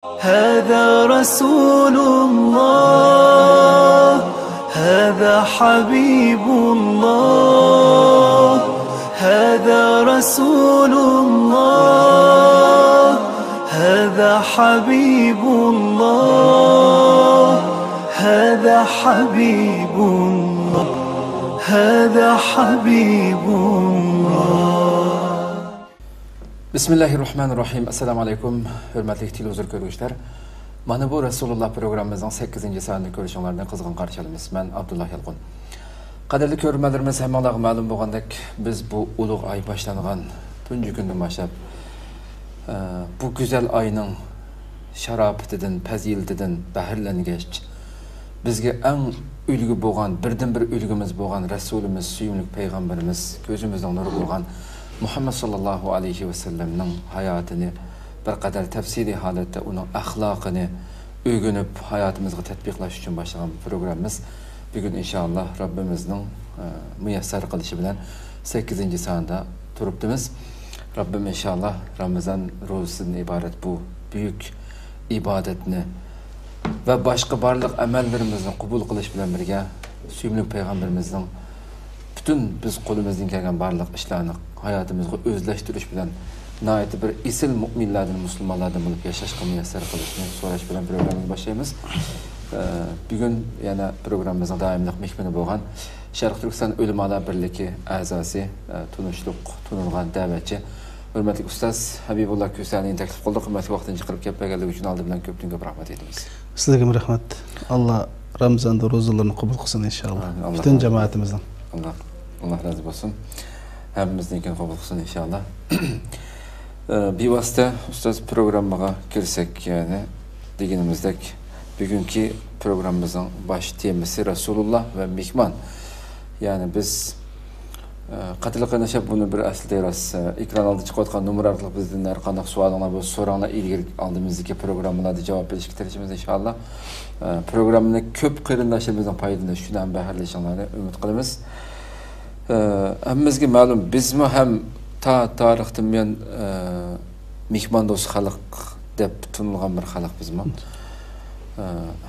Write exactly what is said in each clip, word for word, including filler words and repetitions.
هذا رسول الله، هذا حبيب الله، هذا رسول الله، هذا حبيب الله، هذا حبيب الله، هذا حبيب الله. بسم الله الرحمن الرحيم. السلام عليكم، ھۆرمەتلىك تېلېۋىزور كۆرگۈچىلەر. مانا بۇ رەسۇلۇللا پروگراممىمىزنىڭ سەككىزىنچى سانىنى كۆرۈشۈڭلارنى قىزغىن قارشى ئالىمىز. مەن ئابدۇللا يالقۇن. قەدىرلىك كۆرۈرمەنلىرىمىز، ھەممىڭلارغا مەلۇم بولغاندەك، بىز بۇ ئۇلۇغ ئاي باشلانغان تۇنجى كۈندىن باشلاپ، ئە، بۇ گۈزەل ئاينىڭ شاراپىتىدىن، پەزىلىتىدىن بەھرىلەنگەچ، بىزگە ئەڭ ئۈلگە بولغان، بىردىنبىر ئۈلگىمىز بولغان رەسۇلىمىز، سۆيۈملۈك پەيغەمبىرىمىز، كۆزىمىزنىڭ نۇرى بولغان مۇھەممەد ساللاللاھۇ ئەلەيھى ۋەسەللەمنىڭ ھاياتىنى بىر قەدەر تەپسىلىي ھالەتتە ئۇنىڭ ئەخلاقىنى ئۆگىنىپ، ھاياتىمىزغا تەتبىقلاش ئۈچۈن باشلىغان بۇ پروگراممىمىز بۈگۈن ئىنشائاللا رەببىمىزنىڭ، ئە، مۇيەسسەر قىلىشى بىلەن سەككىزىنچى سانىدا تۇرۇپتىمىز. رەببىم ئىنشائاللا رامىزان روزىسىدىن ئىبارەت بۇ بۈيۈك ئىبادەتنى ۋە باشقا بارلىق ئەمەللىرىمىزنى قوبۇل قىلىش بىلەن بىرگە، سۆيۈملۈك پەيغەمبىرىمىزنىڭ پۈتۈن بىز قولىمىزدىن كەلگەن بارلىق ئىشلارنى ھاياتىمىزغا ئۆزلەشتۈرۈش بىلەن ناھايىتى بىر ئېسىل مۆمىنلەردىن، مۇسۇلمانلاردىن بولۇپ ياشاشقا مۇيەسسەر قىلىشنى سوراش بىلەن پروگراممىنى باشلايمىز. ئە، بۈگۈن يەنە پروگراممىمىزنىڭ دائىملىق مېھمىنى بولغان شەرقىي تۈركىستان ئۆلىمالار بىرلىكى ئەزاسى، ئە، تونۇشلۇق، تونۇلغان دەۋەتچى، ھۆرمەتلىك ئۇستاز ھەبىبۇللا كۆسەنىنى تەكلىپ قىلدۇق. ھۆرمەتلىك ۋاقتىنى چىقىرىپ كېلىپ بەرگەنلىكى ئۈچۈن ئالدى بىلەن كۆپتىن كۆپ رەھمەت ئېيتىمىز. سىزلەرگىمۇ رەھمەت. ئاللا رامىزاندا روزىلىرىنى قوبۇل قىلسۇن، ئىنشائاللا. ئامىن. ئاللا پۈتۈن رازى جامائىتىمىزنىڭ. ئاللا، ئاللا رازى بولسۇن. ھەممىمىزنىڭكىنى قوبۇل قىلسۇن، ئىنشائاللا. ئە، بىۋاسىتە ئۇستاز پروگراممىغا كىرسەك، يەنى دېگىنىمىزدەك، بۈگۈنكى پروگراممىمىزنىڭ باش تېمىسى رەسۇلۇللا ۋە مېھمان. يەنى بىز، ئە، قاتىلىق قېرىنداشلار، بۇنى بىر ئەسلىدە راست، ئە، ئېكران ئالدىدا چىقىۋاتقان نومۇر ئارقىلىق بىزدىن ھەر قانداق سوئالىڭلار بولسا سوراڭلار، ئىلگىرى ئالدىمىزدىكى پروگراممىلاردا جاۋاب بېرىشكە تىرىشىمىز، ئىنشائاللا. ئە، پروگراممىنى كۆپ قېرىنداشلىرىمىزنىڭ پايدىلىنىشى ھەم بەھرىلىنىشىڭلارنى ئۈمىد قىلىمىز. ئە، ھەممىمىزگە مەلۇم، بىزمۇ ھەم تا تارىختىن بۇيان، ئە، مېھماندوست خەلق دەپ تونۇلغان بىر خەلق بىزمۇ. ئە،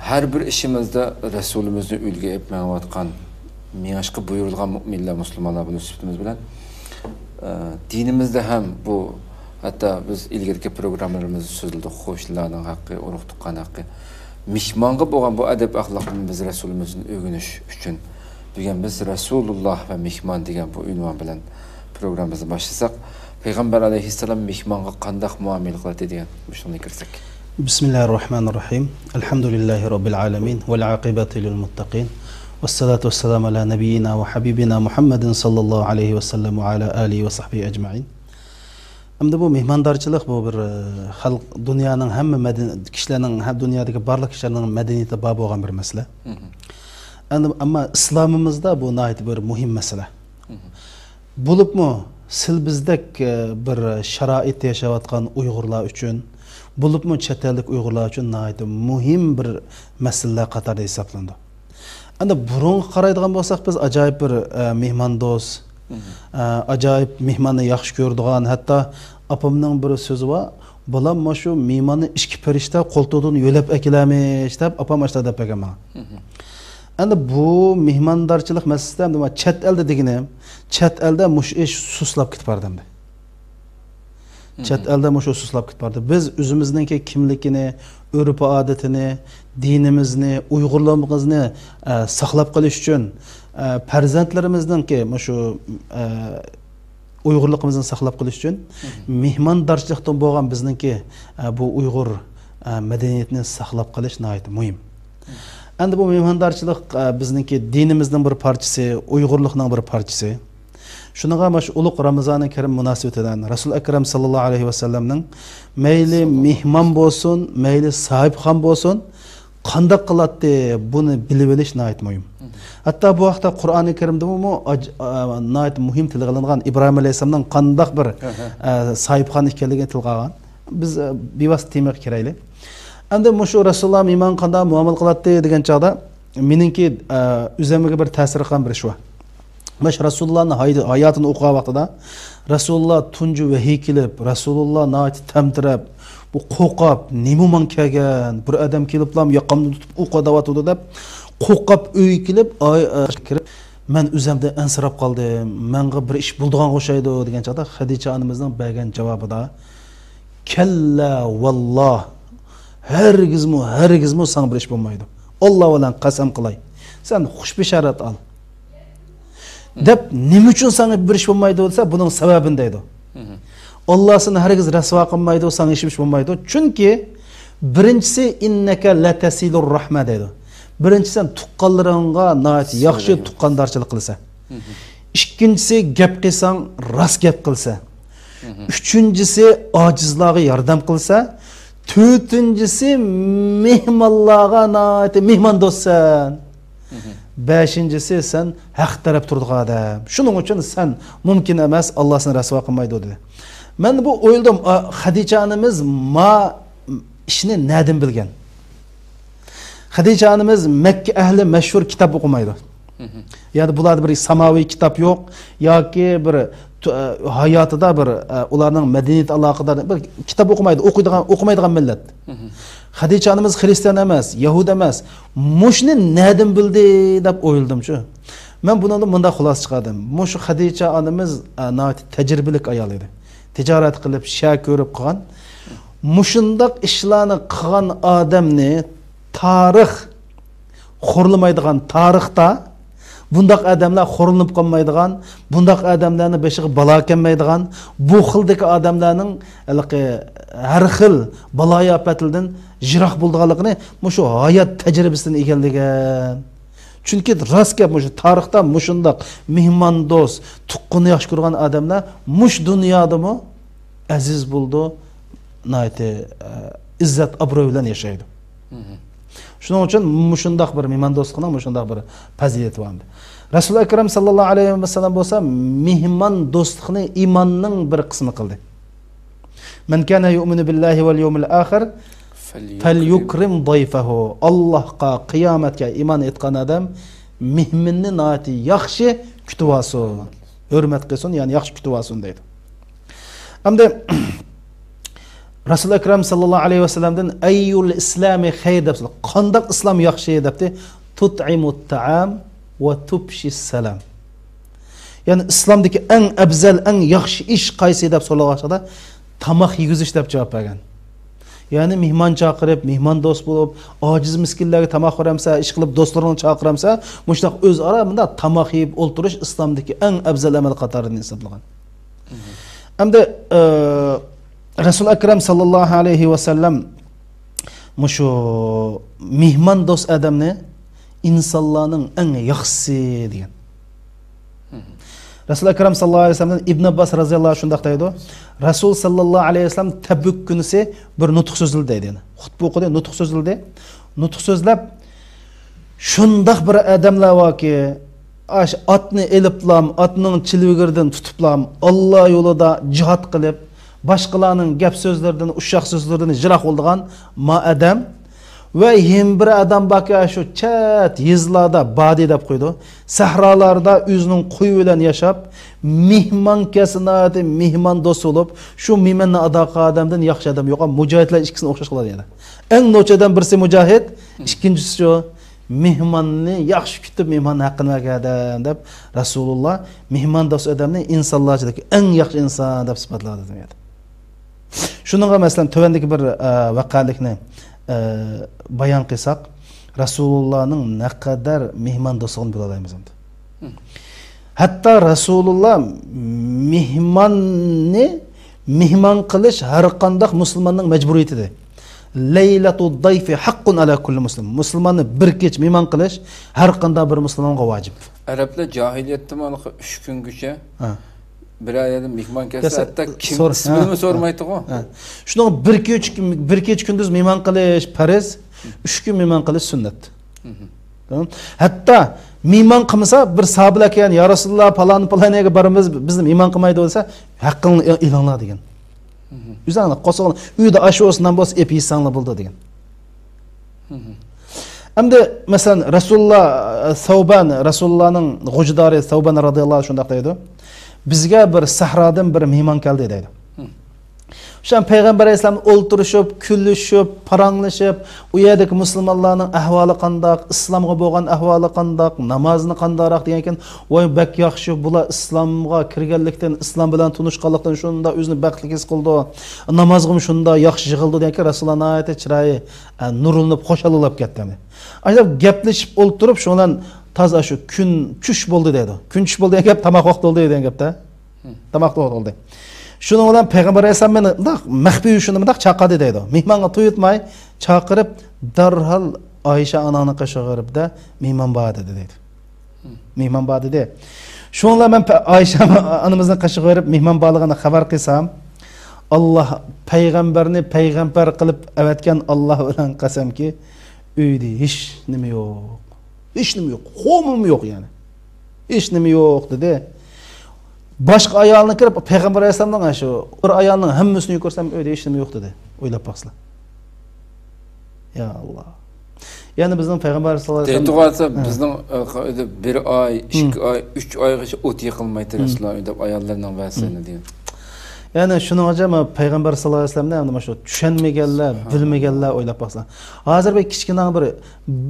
ھەر بىر ئىشىمىزدا رەسۇلىمىزنى ئۈلگە ئېلىپ مېڭىۋاتقان، مېڭىشقا بۇيرۇلغان مۆمىنلەر، مۇسۇلمانلار بولۇش سۈپىتىمىز بىلەن، ئە، دىنىمىزدە ھەم بۇ، ھەتتا بىز ئىلگىرىكى پروگراممىلىرىمىزدا سۆزلىدۇق، قوشنىلارنىڭ ھەققى، ئۇرۇق-تۇغقان ھەققى. مېھمانغا بولغان بۇ ئەدەپ-ئەخلاقنى بىز رەسۇلىمىزدىن ئۆگىنىش ئۈچۈن، بۈگۈن بىز رەسۇلۇللا ۋە مېھمان دېگەن بۇ ئۇنۋان بىلەن پروگراممىمىزنى باشلىساق، پەيغەمبەر ئەلەيھىسسالام مېھمانغا قانداق مۇئامىلە قىلاتتى دېگەن مۇشۇنى كىرسەك. بسم الله الرحمن الرحيم. الحمد لله رب العالمين، والعاقبة للمتقين، والصلاة والسلام على نبينا وحبيبنا محمد صلى الله عليه وسلم وعلى آله وصحبه أجمعين. ئەمدى بۇ مېھماندارچىلىق، بۇ بىر، ئە، خەلق، دۇنيانىڭ ھەممە مەدەن-، كىشىلەرنىڭ، ھە، دۇنيادىكى بارلىق كىشىلەرنىڭ مەدەنىيىتىدە بار بولغان بىر مەسىلە. مم. ئەمدى، ئەمما ئىسلامىمىزدا بۇ ناھايىتى بىر مۇھىم مەسىلە. مم. بولۇپمۇ سىل بىزدەك، ئە، بىر شارائىتتا ياشاۋاتقان ئۇيغۇرلار ئۈچۈن، بولۇپمۇ چەت ئەللىك ئۇيغۇرلار ئۈچۈن ناھايىتى مۇھىم بىر مەسىلىلەر قاتارىدا ھېسابلىنىدۇ. ئەمدى بۇرۇنغا قارايدىغان بولساق، بىز ئاجايىپ بىر، ئە، مېھماندوست، مم. ئە، ئاجايىپ مېھماننى ياخشى كۆرىدىغان، ھەتتا ئاپامنىڭ بىر سۆزى بار، «بالام، مانا شۇ مېھماننى ئىككى پەرىشتە قولتۇقىدىن يۆلەپ ئەكېلەرمىش» دەپ، ئاپام ئاشۇنداق دەپ بەرگەن ماڭا. مم. ئەمدى بۇ مېھماندارچىلىق مەسىلىسىدە ئەمدى مانا چەت ئەلدە دېگىنىم، چەت ئەلدە مۇشۇ ئىش سۇسلاپ كېتىپ بارىدۇ ئەمدى. چەت ئەلدە مۇشۇ سۇسلاپ كېتىپ بارىدۇ. بىز ئۆزىمىزنىڭكى كىملىكىنى، ئۆرپ-ئادىتىنى، دىنىمىزنى، ئۇيغۇرلۇقىمىزنى، ئە، ساقلاپ قېلىش ئۈچۈن، ئە، پەرزەنتلىرىمىزنىڭكى مۇشۇ، ئە، ئۇيغۇرلۇقىمىزنى ساقلاپ قېلىش ئۈچۈن مېھماندارچىلىقتىن بولغان بىزنىڭكى، ئە، بۇ ئۇيغۇر، ئە، مەدەنىيىتىنى ساقلاپ قېلىش ناھايىتى مۇھىم. ئەمدى بۇ مېھماندارچىلىق، ئە، بىزنىڭكى دىنىمىزنىڭ بىر پارچىسى، ئۇيغۇرلۇقنىڭ بىر پارچىسى. شۇنىڭغا مانا شۇ ئۇلۇغ رامىزانى كەرىم مۇناسىۋىتى بىلەن رەسۇل ئەكرەم ساللاللاھۇ ئەلەيھى ۋەسەللەمنىڭ مەيلى مېھمان بولسۇن، مەيلى ساھىبخان بولسۇن، قانداق قىلاتتى، بۇنى بىلىۋېلىش ناھايىتى مۇھىم. ھەتتا بۇ ھەقتە قۇرئانى كەرىمدىمۇ ئاج-، ئا، ناھايىتى مۇھىم تىلغا ئېلىنغان ئىبراھىم ئەلەيھىسسالامنىڭ قانداق بىر، ئە، ساھىبخان ئىكەنلىكىنى تىلغا ئالغان. بىز، ئە، بىۋاسىتە تېمىغا كىرەيلى. ئەمدى مۇشۇ رەسۇلۇللا مېھمانغا قانداق مۇئامىلە قىلاتتى دېگەن چاغدا، مېنىڭكى، ئە، ئۆزۈمگە بىر تەسىر قىلغان بىر ئىش بار. مانا شۇ رەسۇلۇللانىڭ ھاي-، ھاياتىنى ئوقۇغان ۋاقتىدا، رەسۇلۇللا تۇنجى ۋەھىي كېلىپ، رەسۇلۇللا ناھايىتى تەمتىرەپ، بۇ قورقۇپ، نېمە ماڭا كەلگەن، بىر ئادەم كېلىپلا ياقامدىن تۇتۇپ ئوق دەۋاتىدۇ دەپ، قورقۇپ ئۆيگە كېلىپ، ئاي، ئاي، كىرىپ، مەن ئۆزۈمدىن ئەنسىرەپ قالدىم، ماڭا بىر ئىش بولىدىغانغا ئوخشايدۇ دېگەن چاغدا خەدىچە ئانىمىزنىڭ بەرگەن جاۋابىدا، كەللا ۋاللا، ھەرگىزمۇ، ھەرگىزمۇ ساڭا بىر ئىش بولمايدۇ. ئاللا بىلەن قەسەم قىلاي، سەن خۇش بېشارەت ئال. دەپ، نېمە ئۈچۈن ساڭا بىر ئىش بولمايدۇ دېسە، بۇنىڭ سەۋەبىنى دەيدۇ. ئاللا سېنى ھەرگىز رەسۋا قىلمايدۇ، ساڭا ھېچ ئىش بولمايدۇ. چۈنكى، بىرىنچىسى، ئىننەكە لەتەسىلۇر رەھمە دەيدۇ. بىرىنچى، سەن تۇغقانلىرىڭغا ناھايىتى ياخشى تۇغقاندارچىلىق قىلىسەن. ئىككىنچىسى، گەپ قىلساڭ، راست گەپ قىلىسەن. ئۈچىنچىسى، ئاجىزلارغا ياردەم قىلىسەن. تۆتىنچىسى، مېھمانلارغا ناھايىتى مېھماندوستسەن. بەشىنچىسى، سەن ھەق تەرەپ تۇرىدىغان ئادەم. شۇنىڭ ئۈچۈن سەن مۇمكىن ئەمەس، ئاللا سېنى رەسۋا قىلمايدۇ، دېدى. مەن بۇ ئويلىدىم، ئا، خەدىچە ئانىمىز ما ئىشنى نەدىن بىلگەن؟ خەدىچە ئانىمىز مەككە ئەھلى مەشھۇر كىتاب ئوقۇمايدۇ. يەنى بۇلاردا بىر ساماۋىي كىتاب يوق، ياكى بىر تۇ-، ئە، ھاياتىدا بىر، ئە، ئۇلارنىڭ مەدەنىيىتى ئالاقىدار بىر كىتاب ئوقۇمايدۇ، ئوقۇيدىغان، ئوقۇمايدىغان مىللەت. خەدىچە ئانىمىز خرىستىيان ئەمەس، يەھۇد ئەمەس. مۇشۇنى نەدىن بىلدى دەپ ئويلىدىمچۇ. مەن بۇنىڭدىن مۇنداق خۇلاسە چىقاردىم. مۇشۇ خەدىچە ئانىمىز، ئە، ناھايىتى تەجرىبىلىك ئايال ئىدى. تىجارەت قىلىپ، شەھەر كۆرۈپ قىلغان. مۇشۇنداق ئىشلارنى قىلغان ئادەمنى تارىخ خورلىمايدىغان، تارىختا بۇنداق ئادەملەر خورلىنىپ قالمايدىغان، بۇنداق ئادەملەرنىڭ بېشىغا بالا كەلمەيدىغان، بۇ خىلدىكى ئادەملەرنىڭ ھېلىقى ھەر خىل بالايىئاپەتلەردىن يىراق بولىدىغانلىقىنى مۇشۇ ھايات تەجرىبىسىدىن ئىگىلىگەن. چۈنكى راست گەپ، مۇشۇ تارىختا مۇشۇنداق مېھماندوست، تۇغقىنىنى ياخشى كۆرىدىغان ئادەملەر مۇشۇ دۇنيادىمۇ ئەزىز بولىدۇ، ناھايىتى، ئە، ئىززەت، ئابرۇي بىلەن ياشايدۇ. شۇنىڭ ئۈچۈن مۇشۇنداق بىر مېھماندوستلۇقنىڭ مۇشۇنداق بىر پەزىلىتى بار. رەسۇل ئەكرەم ساللاللاھۇ ئەلەيھى ۋەسەللەم بولسا مېھماندوستلۇقنى ئىماننىڭ بىر قىسمى قىلدى. مەن كانە يۇئمىنۇ بىللاھى ۋەل يەۋمىل ئاخىر فەليۇكرىم ضەيفەھۇ. ئاللاھقا، قىيامەتكە ئىمان ئېيتقان ئادەم مېھمىنىنى ناھايىتى ياخشى كۈتۈۋالسۇن، ھۆرمەت قىلسۇن، يەنى ياخشى كۈتۈۋالسۇن دەيدۇ. ئەمدى رەسۇل ئەكرەم ساللاللاھۇ ئەلەيھى ۋەسەللەمدىن، ئەييۇل ئىسلامى خەير دەپ سورىدى. قانداق ئىسلام ياخشى دەپتۇ. تۇتئىمۇت تائام ۋە تۇپشىس سالام. يەنى ئىسلامدىكى ئەڭ ئەۋزەل، ئەڭ ياخشى ئىش قايسى دەپ سورىغان چاغدا، تاماق يېگۈزۈش دەپ جاۋاب بەرگەن. يەنى مېھمان چاقىرىپ، مېھماندوست بولۇپ، ئاجىز مىسكىنلەرگە تاماق بېرەمسەن، ئىشقىلىپ دوستلىرىڭنى چاقىرامسەن، مۇشۇنداق ئۆزئارا مۇنداق تاماق يەپ ئولتۇرۇش ئىسلامدىكى ئەڭ ئەۋزەل ئەمەل قاتارىدىن ھېسابلانغان. ئەمدى، ئە، رەسۇل ئەكرەم ساللاللاھۇ ئەلەيھى ۋەسەللەم مۇشۇ مېھماندوست ئادەمنى ئىنسانلارنىڭ ئەڭ ياخشىسى دېگەن. رەسۇل ئەكرەم ساللاللاھۇ ئەلەيھى ۋەسەللەمدىن ئىبن ئابباس رەزىياللاھۇ ئەنھۇ شۇنداق دەيدۇ، رەسۇل ساللاللاھۇ ئەلەيھى ۋەسەللەم تەبۈك كۈنىسى بىر نۇتۇق سۆزلىدى دەيدۇ. يەنى خۇتبە ئوقۇدى، نۇتۇق سۆزلىدى. نۇتۇق سۆزلەپ، شۇنداق بىر ئادەملەر باركى، ئاش ئاتنى ئېلىپلام، ئاتنىڭ چىلۋىگىرىدىن تۇتۇپلام، ئاللا يولىدا جىھاد قىلىپ، باشقىلارنىڭ گەپ سۆزلىرىدىن، ئۇششاق سۆزلىرىدىن يىراق بولىدىغان ما ئادەم. ۋە يەنە بىر ئادەم باركى، شۇ چەت يېزىلاردا، بادى دەپ قويىدۇ، سەھرالاردا ئۆزىنىڭ قويى بىلەن ياشاپ، مېھمان كەلسە ناھايىتى مېھماندوست بولۇپ، شۇ مېھماننى ئادا قىلغان ئادەمدىن ياخشى ئادەم يوق. مۇجاھىدلار ئىككىسىنى ئوخشاش قىلىدۇ يەنە. ئەڭ نوچى ئادەم بىرسى مۇجاھىد، ئىككىنچىسى شۇ مېھماننى ياخشى كۈتۈپ، مېھماننىڭ ھەققىنى بەرگەن ئادەم دەپ، رەسۇلۇللا مېھماندوست ئادەمنى ئىنسانلار ئىچىدىكى ئەڭ ياخشى ئىنسان دەپ سۈپەتلەۋاتىدۇ. شۇنىڭغا مەسىلەن، تۆۋەندىكى بىر، ئە، ۋەقەلىكنى، ئە، بايان قىلساق، رەسۇلۇللانىڭ نەقەدەر مېھماندوستلۇقىنى بىلالايمىز ئەمدى. ھەتتا رەسۇلۇللا مېھماننى مېھمان قىلىش ھەر قانداق مۇسۇلماننىڭ مەجبۇرىيىتىدە. لەيلەتۇ ضەيفى ھەققۇن ئەلا كۇللى مۇسلىم. مۇسۇلماننى بىر كېچە مېھمان قىلىش ھەر قانداق بىر مۇسۇلمانغا ۋاجىپ. ئەرەبلەر جاھىلىيەتتىمۇ ھېلىقى ئۈچ كۈنگىچە ھە. بىرەر يەردىن مېھمان كەلسە، كەلسە، ھەتتا كىم سور-، ئىسمىنىمۇ ھە، سورىمايتتىغۇ. ھە. شۇنىڭ بىر كۈن، بىر كېچە كۈندۈز مېھمان قىلىش پەرز، ئۈچ كۈن مېھمان قىلىش سۈننەت. تامام. ھەتتا مېھمان قىلمىسا، بىر ساھابىلەر كەلگەن، يا رەسۇلۇللا، پالان، پالان يەرگە بارىمىز، بىزنى مېھمان قىلمايدۇ دېسە، ھەققىڭلارنى ئېلىڭلار دېگەن. ئۆزۈڭلار قوسۇڭلار، ئۆيدە ئاش بولسا، نان بولسا، ئېلىپ يېسەڭلار بولىدۇ دېگەن. ئەمدى، مەسىلەن، رەسۇلۇللا، سەۋبان، رەسۇلۇللانىڭ غوجىدارى سەۋبان رازىياللاھۇ ئەنھۇ شۇنداق دەيدۇ، بىزگە بىر سەھرادىن بىر مېھمان كەلدى دەيدۇ. شۇ پەيغەمبەر ئەلەيھىسسالام ئولتۇرۇشۇپ، كۈلۈشۈپ، پاراڭلىشىپ، ئۇ يەردىكى مۇسۇلمانلارنىڭ ئەھۋالى قانداق، ئىسلامغا بولغان ئەھۋالى قانداق، نامازنى قانداقراق دېگەنكىن، ۋاي بەك ياخشى، بۇلار ئىسلامغا كىرگەنلىكتىن، ئىسلام بىلەن تونۇشقانلىقتىن شۇنداق ئۆزىنى بەختلىك ھېس قىلىدۇ، نامازغىمۇ شۇنداق ياخشى يىغىلىدۇ دېگەنكىن، رەسۇلۇللا ناھايىتى چىرايى، ئە، نۇرلىنىپ، خۇشال بولۇپ كەتتى. ئاشۇنداق گەپلىشىپ ئولتۇرۇپ، شۇنىڭ بىلەن تازا شۇ كۈن چۈش بولدى دەيدۇ. كۈن چۈش بولدى دېگەن گەپ، تاماق ۋاقتى بولدى دېگەن گەپتە. تاماق توغرا بولدى. شۇنىڭ بىلەن پەيغەمبەر ئەلەيھىسسالام مېنى مۇنداق مەخپىي شۇنى مۇنداق چاقىردى دەيدۇ. مېھمانغا تويۇتماي چاقىرىپ، دەرھال ئايشە ئاناڭنىڭ قېشىغا بېرىپ دە، مېھمان بار دېدى دەيدۇ. مېھمان بار دېدى. شۇنىڭ بىلەن مەن پە-، ئايشە ئانىمىزنىڭ قېشىغا بېرىپ مېھمان بارلىقىنى خەۋەر قىلسام، ئاللا پەيغەمبەرنى پەيغەمبەر قىلىپ ئەۋەتكەن ئاللا بىلەن قەسەمكى، ئۆيدە ھېچ نېمە يوق. ھېچ نېمە يوق. خومۇم يوق يەنى. ھېچ نېمە يوق دېدى. باشقا ئايالنى كىرىپ، پەيغەمبەر ئەلەيھىسسالامنىڭ شۇ بىر ئايالنىڭ ھەممىسىنى يۈگۈرسەم، ئۆيدە ھېچ نېمە يوق دېدى. ئويلاپ باقسىلا. يا ئاللا. يەنى بىزنىڭ پەيغەمبەر ساللاللاھۇ ئەلەيھى ۋەسەللەم، دەيدىغۇ ئاتسا، ھە. بىزنىڭ، ئە، بىر ئاي، ئىككى ئاي، ئۈچ ئايغىچە ئوت يېقىلمايتتى رەسۇلۇللا ئۆيدە ئاياللىرىنىڭ ۋەسىنى دېگەن. يەنى شۇنىڭغىچە مانا پەيغەمبەر ساللاللاھۇ ئەلەيھى ۋەسەللەمنى ئەمدى مانا شۇ چۈشەنمىگەنلەر، بىلمىگەنلەر ئويلاپ باقسا. ھازىر بىر كىچىككىنە بىر،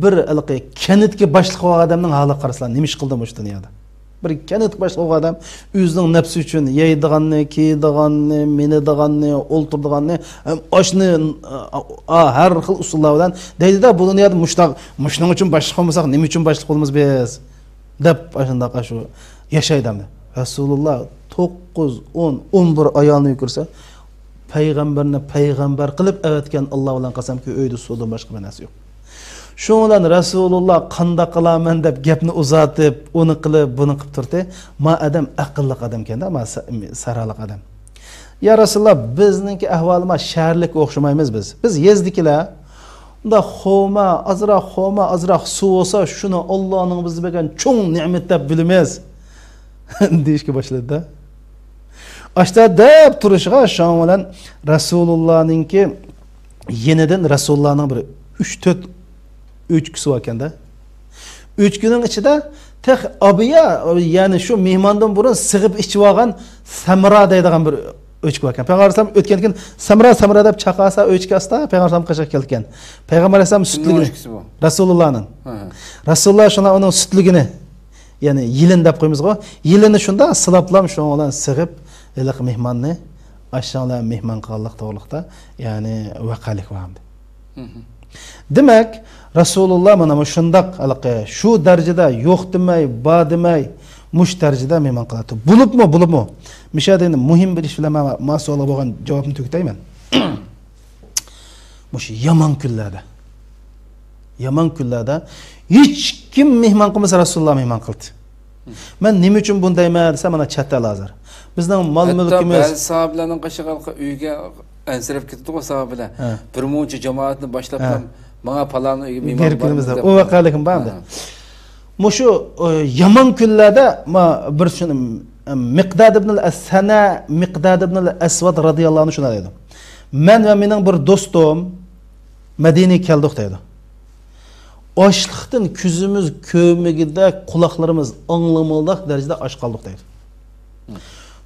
بىر ھېلىقى كەنتكە باشلىق بولغان ئادەمنىڭ ھالىغا قارىسىلا، نېمە ئىش قىلدى مۇشۇ دۇنيادا؟ بىر كەنتكە باشلىق بولغان ئادەم ئۆزىنىڭ نەپسى ئۈچۈن يەيدىغاننى، كىيىدىغاننى، مىنىدىغاننى، ئولتۇرىدىغاننى، ھەم ئاشنى، ئا، ھەر خىل ئۇسۇللار بىلەن دەيدىدە، بۇ دۇنيادا مۇشتاق، مۇشۇنىڭ ئۈچۈن باشلىق بولمىساق، نېمە ئۈچۈن باشلىق بولىمىز بىز؟ دەپ، ئاشۇنداق ئاشۇ ياشايدۇ ئەمدى. رەسۇلۇللا توققۇز، ئون، ئون بىر ئايالنى يۈگۈرسە، پەيغەمبەرنى پەيغەمبەر قىلىپ ئەۋەتكەن ئاللا بىلەن قەسەمكى، ئۆيدە سۇدىن باشقا بىر نەرسە يوق. شۇنىڭ بىلەن رەسۇلۇللا قانداق قىلارمەن دەپ گەپنى ئۇزارتىپ، ئۇنى قىلىپ، بۇنى قىلىپ تۇردى. ما ئادەم ئەقىللىق ئادەمكەندە، ما سە-، سەھرالىق ئادەم. يا رەسۇلۇللا، بىزنىڭكى ئەھۋالىمىز شەھەرلىككە ئوخشىمايمىز بىز. بىز يېزىدىكىلەر. ئۇنداق خورما، ئازراق خورما، ئازراق سۇ بولسا، شۇنى ئاللانىڭ بىزگە بەرگەن چوڭ نېمىتى دەپ بىلىمىز. دېيىشكە باشلىدى-دە. ئاشتا دەپ تۇرۇشىغا شۇنىڭ بىلەن رەسۇلۇللانىڭكى يېنىدىن رەسۇلۇللانىڭ بىر ئۈچ، تۆت ئۆچكىسى باركەن-دە. ئۆچكىنىڭ ئىچىدە تېخى ئابىيا، يەنى شۇ مېھماندىن بۇرۇن سىغىپ ئىچىۋالغان سەمرا دەيدىغان بىر ئۆچكە باركەن. پەيغەمبەر ئەلەيھىسسالام ئۆتكەندىن كېيىن، سەمرا، سەمرا دەپ چاقىرسا، ئۆچكە ئاستا پەيغەمبەر ئەلەيھىسسالام قېشىغا كەلگەن. پەيغەمبەر ئەلەيھىسسالام سۈتلۈكىنى، رەسۇلۇللانىڭ. رەسۇلۇللا شۇنداق ئۇنىڭ سۈتلۈكىنى، يەنى يېلىن دەپ قويىمىزغۇ، يېلىنى شۇنداق سىلاپلام شۇنىڭ بىلەن سىغىپ، ھېلىقى مېھماننى ئاشۇنىڭ بىلەن مېھمان قىلغانلىق توغرىلىقتا، يەنى ۋەقەلىك بار ئەمدى. دېمەك، رەسۇلۇللا مانا مۇشۇنداق ھېلىقى شۇ دەرىجىدە يوق دېمەي، بار دېمەي، مۇشۇ دەرىجىدە مېھمان قىلاتتى. بولۇپمۇ، بولۇپمۇ، مۇشۇ يەردە ئەمدى مۇھىم بىر ئىش بىلەن مانا، مانا سوئالغا بولغان جاۋابنى تۈگىتەي مەن. مۇشۇ يامان كۈنلەردە، يامان كۈنلەردە ھېچكىم مېھمان قىلمىسا، رەسۇلۇللا مېھمان قىلدى. مەن نېمە ئۈچۈن بۇنى دەيمەن دېسە، مانا چەت ئەل ھازىر. بىزنىڭ مال ھەتتا مۈلكىمىز، بەزى ساھابىلەرنىڭ قېشىغا ئۆيگە ئەنسىرەپ كېتىدىغۇ ساھابىلەر. ھە. بىر مۇنچە جامائەتنى باشلاپلا، ھە، ماڭا پالانى ئۆيگە مېھمان بارمىز دەپ. ئۇ ۋەقەلىكىم بار ئەمدى. ھە. مۇشۇ، ئە، يامان كۈنلەردە ما بىر شۇنى، ئە، مىقداد ئىبنىل ئەس-، سەنە مىقداد ئىبنىل ئەسۋەد رەزىياللاھۇ ئەنھۇ شۇنداق دەيدۇ. مەن ۋە مېنىڭ بىر دوستۇم مەدىنىگە كەلدۇق دەيدۇ. ئاچلىقتىن كۆزىمىز كۆرمىگۈدەك، قۇلاقلىرىمىز ئاڭلىمىغۇدەك دەرىجىدە ئاچ قالدۇق دەيدۇ.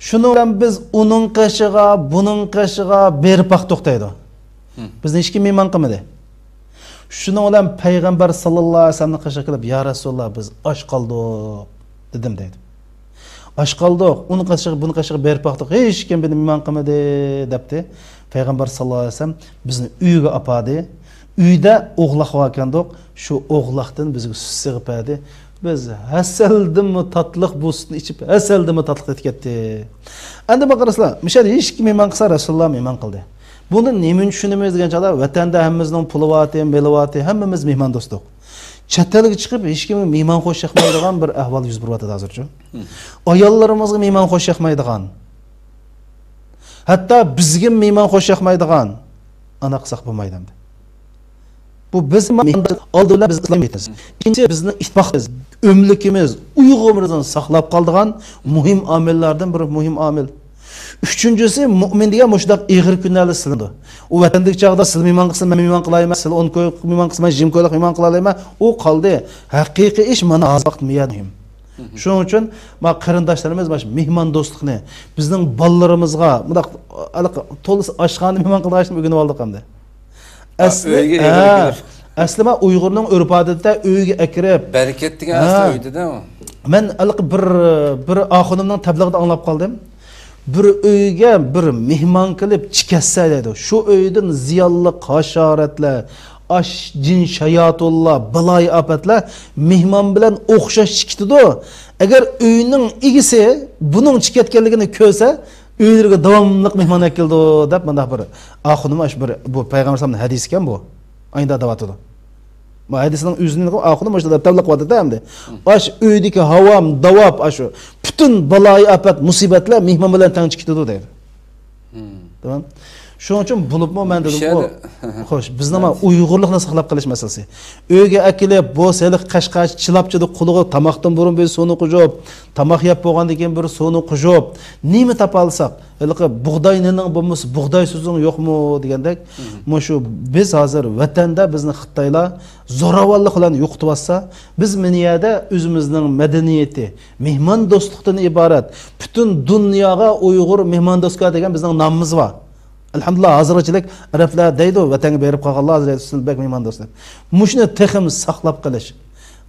شۇنىڭ بىلەن بىز ئۇنىڭ قېشىغا، بۇنىڭ قېشىغا بېرىپ باقتۇق دەيدۇ. بىزنى ھېچكىم مېھمان قىلمىدى. شۇنىڭ بىلەن پەيغەمبەر ساللاللاھۇ ئەلەيھى ۋەسەللەمنىڭ قېشىغا كېلىپ، يا رەسۇلاللا، بىز ئاچ قالدۇق دېدىم دەيدۇ. ئاچ قالدۇق، ئۇنىڭ قېشىغا، بۇنىڭ قېشىغا بېرىپ باقتۇق، ھېچكىم بىزنى مېھمان قىلمىدى دەپتۇ. پەيغەمبەر ساللاللاھۇ ئەلەيھى ۋەسەللەم بىزنى ئۆيىگە ئاپاردى. ئۆيدە ئوغلاق باركەندۇق، شۇ ئوغلاقتىن بىزگە سۈت سېغىپ بەردى. بىز ھەسەلدىنمۇ تاتلىق بۇ سۈتنى ئىچىپ، ھەسەلدىنمۇ تاتلىق تېتىپ كەتتى. ئەمدى بۇ قارىسىلا، مىشەدە ھېچكىم مېھمان قىلسا، رەسۇلۇللا مېھمان قىلدى. بۇندىن نېمىنى چۈشىنىمىز دېگەن چاغدا، ۋەتەندە ھەممىمىزنىڭ پۇلى بارتى، مېلى بارتى، ھەممىمىز مېھمان دوستۇق. چەت ئەلگە چىقىپ، ھېچكىمگە مېھمان خوش ياقمايدىغان بىر ئەھۋال يۈز بېرىۋاتىدۇ ھازىرچۇ. ئاياللىرىمىزغا مېھمان خوش ياقمايدىغان، ھەتتا بىزگە مېھمان خوش ياقمايدىغان، ئانداق قىلساق بولمايدۇ ئەمدى. بۇ بىز ئالدى بىلەن بىز ئىسلام مىللىتىمىز. ئىككىنچى، بىزنىڭ ئىتتىپاقلىقىمىز، ئۆملۈكىمىز، ئۇيغۇرلىقىمىزنى ساقلاپ قالىدىغان مۇھىم ئامىللاردىن بىر مۇھىم ئامىل. ئۈچىنچىسى، مۇئمىن دېگەن مۇشۇنداق ئېغىر كۈنلەردە سىنىلىدۇ. ئۇ ۋەتەندىكى چاغدا سىلى مېھمان قىلسا، مەن مېھمان قىلالايمەن، سىلى ئون كويلۇق مېھمان قىلسا، مەن يىگىرمە كويلۇق مېھمان قىلالايمەن. ئۇ قالدى. ھەقىقىي ئىش مانا ھازىر ۋاقىت مۇھىم. شۇنىڭ ئۈچۈن ما قېرىنداشلىرىمىز مانا شۇ مېھماندوستلۇقنى بىزنىڭ بالىلىرىمىزغا مۇنداق ھېلىقى تولىسى ئاشخانىدا مېھمان قىلىدىغان ئىشنى ئۆگىنىپ ئالدۇق ئەمدى. ئەسلى، ھە، ئۆيگە ئەكىرىپ. ئەسلى ما ئۇيغۇرنىڭ ئۆرپ-ئادىتىدە ئۆيگە ئەكىرىپ. بەرىكەت دېگەن ھە. ئەسلى ئۆيدىدە. مەن ھېلىقى بىر، بىر ئاخۇنۇمنىڭ تەبلىغىدا ئاڭلاپ قالدىم. بىر ئۆيگە بىر مېھمان كېلىپ چىكەتسە دەيدۇ. شۇ ئۆيدىن زىيانلىق ھاشارەتلەر، ئاش، جىن، شاياتۇنلار، بالايىئاپەتلەر مېھمان بىلەن ئوخشاش چىكىتىدۇ. ئەگەر ئۆينىڭ ئىگىسى بۇنىڭ چىكەتكەنلىكىنى كۆرسە، ئۆيلىرىگە داۋاملىق مېھمان ئەكېلىدۇ، دەپ مۇنداق بىر ئاخۇنۇم ئاشۇ بىر، بۇ پەيغەمبەر ئەلەيھىسسالامنىڭ ھەدىسى ئىكەن بۇ. ئاينىدا دەۋاتىدۇ. ما ھەدىسنىڭ ئۆزىنى ئاخۇنۇم مۇشۇ دەپ تەبلىق قىلىۋاتىدۇ ئەمدى. ئاشۇ ئۆيدىكى ھاۋام، داۋاپ، ئاشۇ پۈتۈن بالايىئاپەت، مۇسىبەتلەر مېھمان بىلەن تەڭ چىكىتىدۇ دەيدۇ. تامام. شۇنىڭ ئۈچۈن بولۇپمۇ مەن دېدىمغۇ، خوش، بىزنىڭ مانا ئۇيغۇرلۇقنى ساقلاپ قېلىش مەسىلىسى. ئۆيگە ئەكېلىپ، بولسا ھېلىقى قەشقەرچە چىلاپچىدا قولىغا تاماقتىن بۇرۇن بىر سۇنى قۇيۇپ، تاماق يەپ بولغاندىن كېيىن بىر سۇنى قۇيۇپ، نېمە تاپالىساق، ھېلىقى بۇغداي نېنىڭ بولمىسا، بۇغداي سۆزۈڭ يوقمۇ دېگەندەك، مۇشۇ بىز ھازىر ۋەتەندە بىزنى خىتايلار زوراۋانلىق بىلەن يوقىتىۋاتسا، بىز مانا يەردە ئۆزىمىزنىڭ مەدەنىيىتى، مېھماندوستلۇقتىن ئىبارەت، پۈتۈن دۇنياغا ئۇيغۇر مېھماندوستكار دېگەن بىزنىڭ نامىمىز بار. ئەلھەمدۇلىللا، ھازىرغىچىلىك ئەرەبلەر دەيدۇ، ۋەتەنگە بېرىپ قالغانلار ھازىر سىلەر بەك مېھماندوست دەپ. مۇشۇنى تېخىمۇ ساقلاپ قېلىش.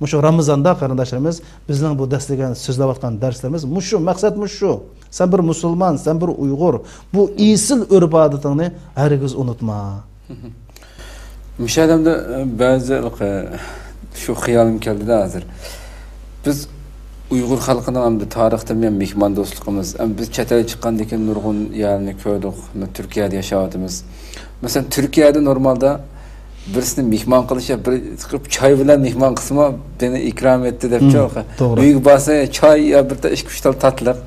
مۇشۇ رامىزاندا، قېرىنداشلىرىمىز، بىزنىڭ بۇ دەسلىگەن سۆزلەۋاتقان دەرسلىرىمىز مۇشۇ، مەقسەت مۇشۇ. سەن بىر مۇسۇلمان، سەن بىر ئۇيغۇر. بۇ ئېسىل ئۆرپ-ئادىتىڭنى ھەرگىز ئۇنتۇما. مۇشۇ ئادەمدە، ئە، بەزى، ئە، شۇ خىيالىم كەلدىدە ھازىر. بىز ئۇيغۇر خەلقىنىڭ ئەمدى تارىختىن بۇيان مېھماندوستلۇقىمىز، ئەم، بىز چەت ئەلگە چىققاندىن كېيىن نۇرغۇن يەرنى كۆردۇق. تۈركىيەدە ياشاۋاتىمىز. مەسىلەن، تۈركىيەدە نورمالدا بىرسىنى مېھمان قىلىش، بىر چىقىپ چاي بىلەن مېھمان قىلسىمۇ، بېنى ئىكرام ئەتتى دەپچۇ. مم، توغرا. ئۆيگە بارسا، چاي يا بىر تا ئىككى، ئۈچ تال تاتلىق.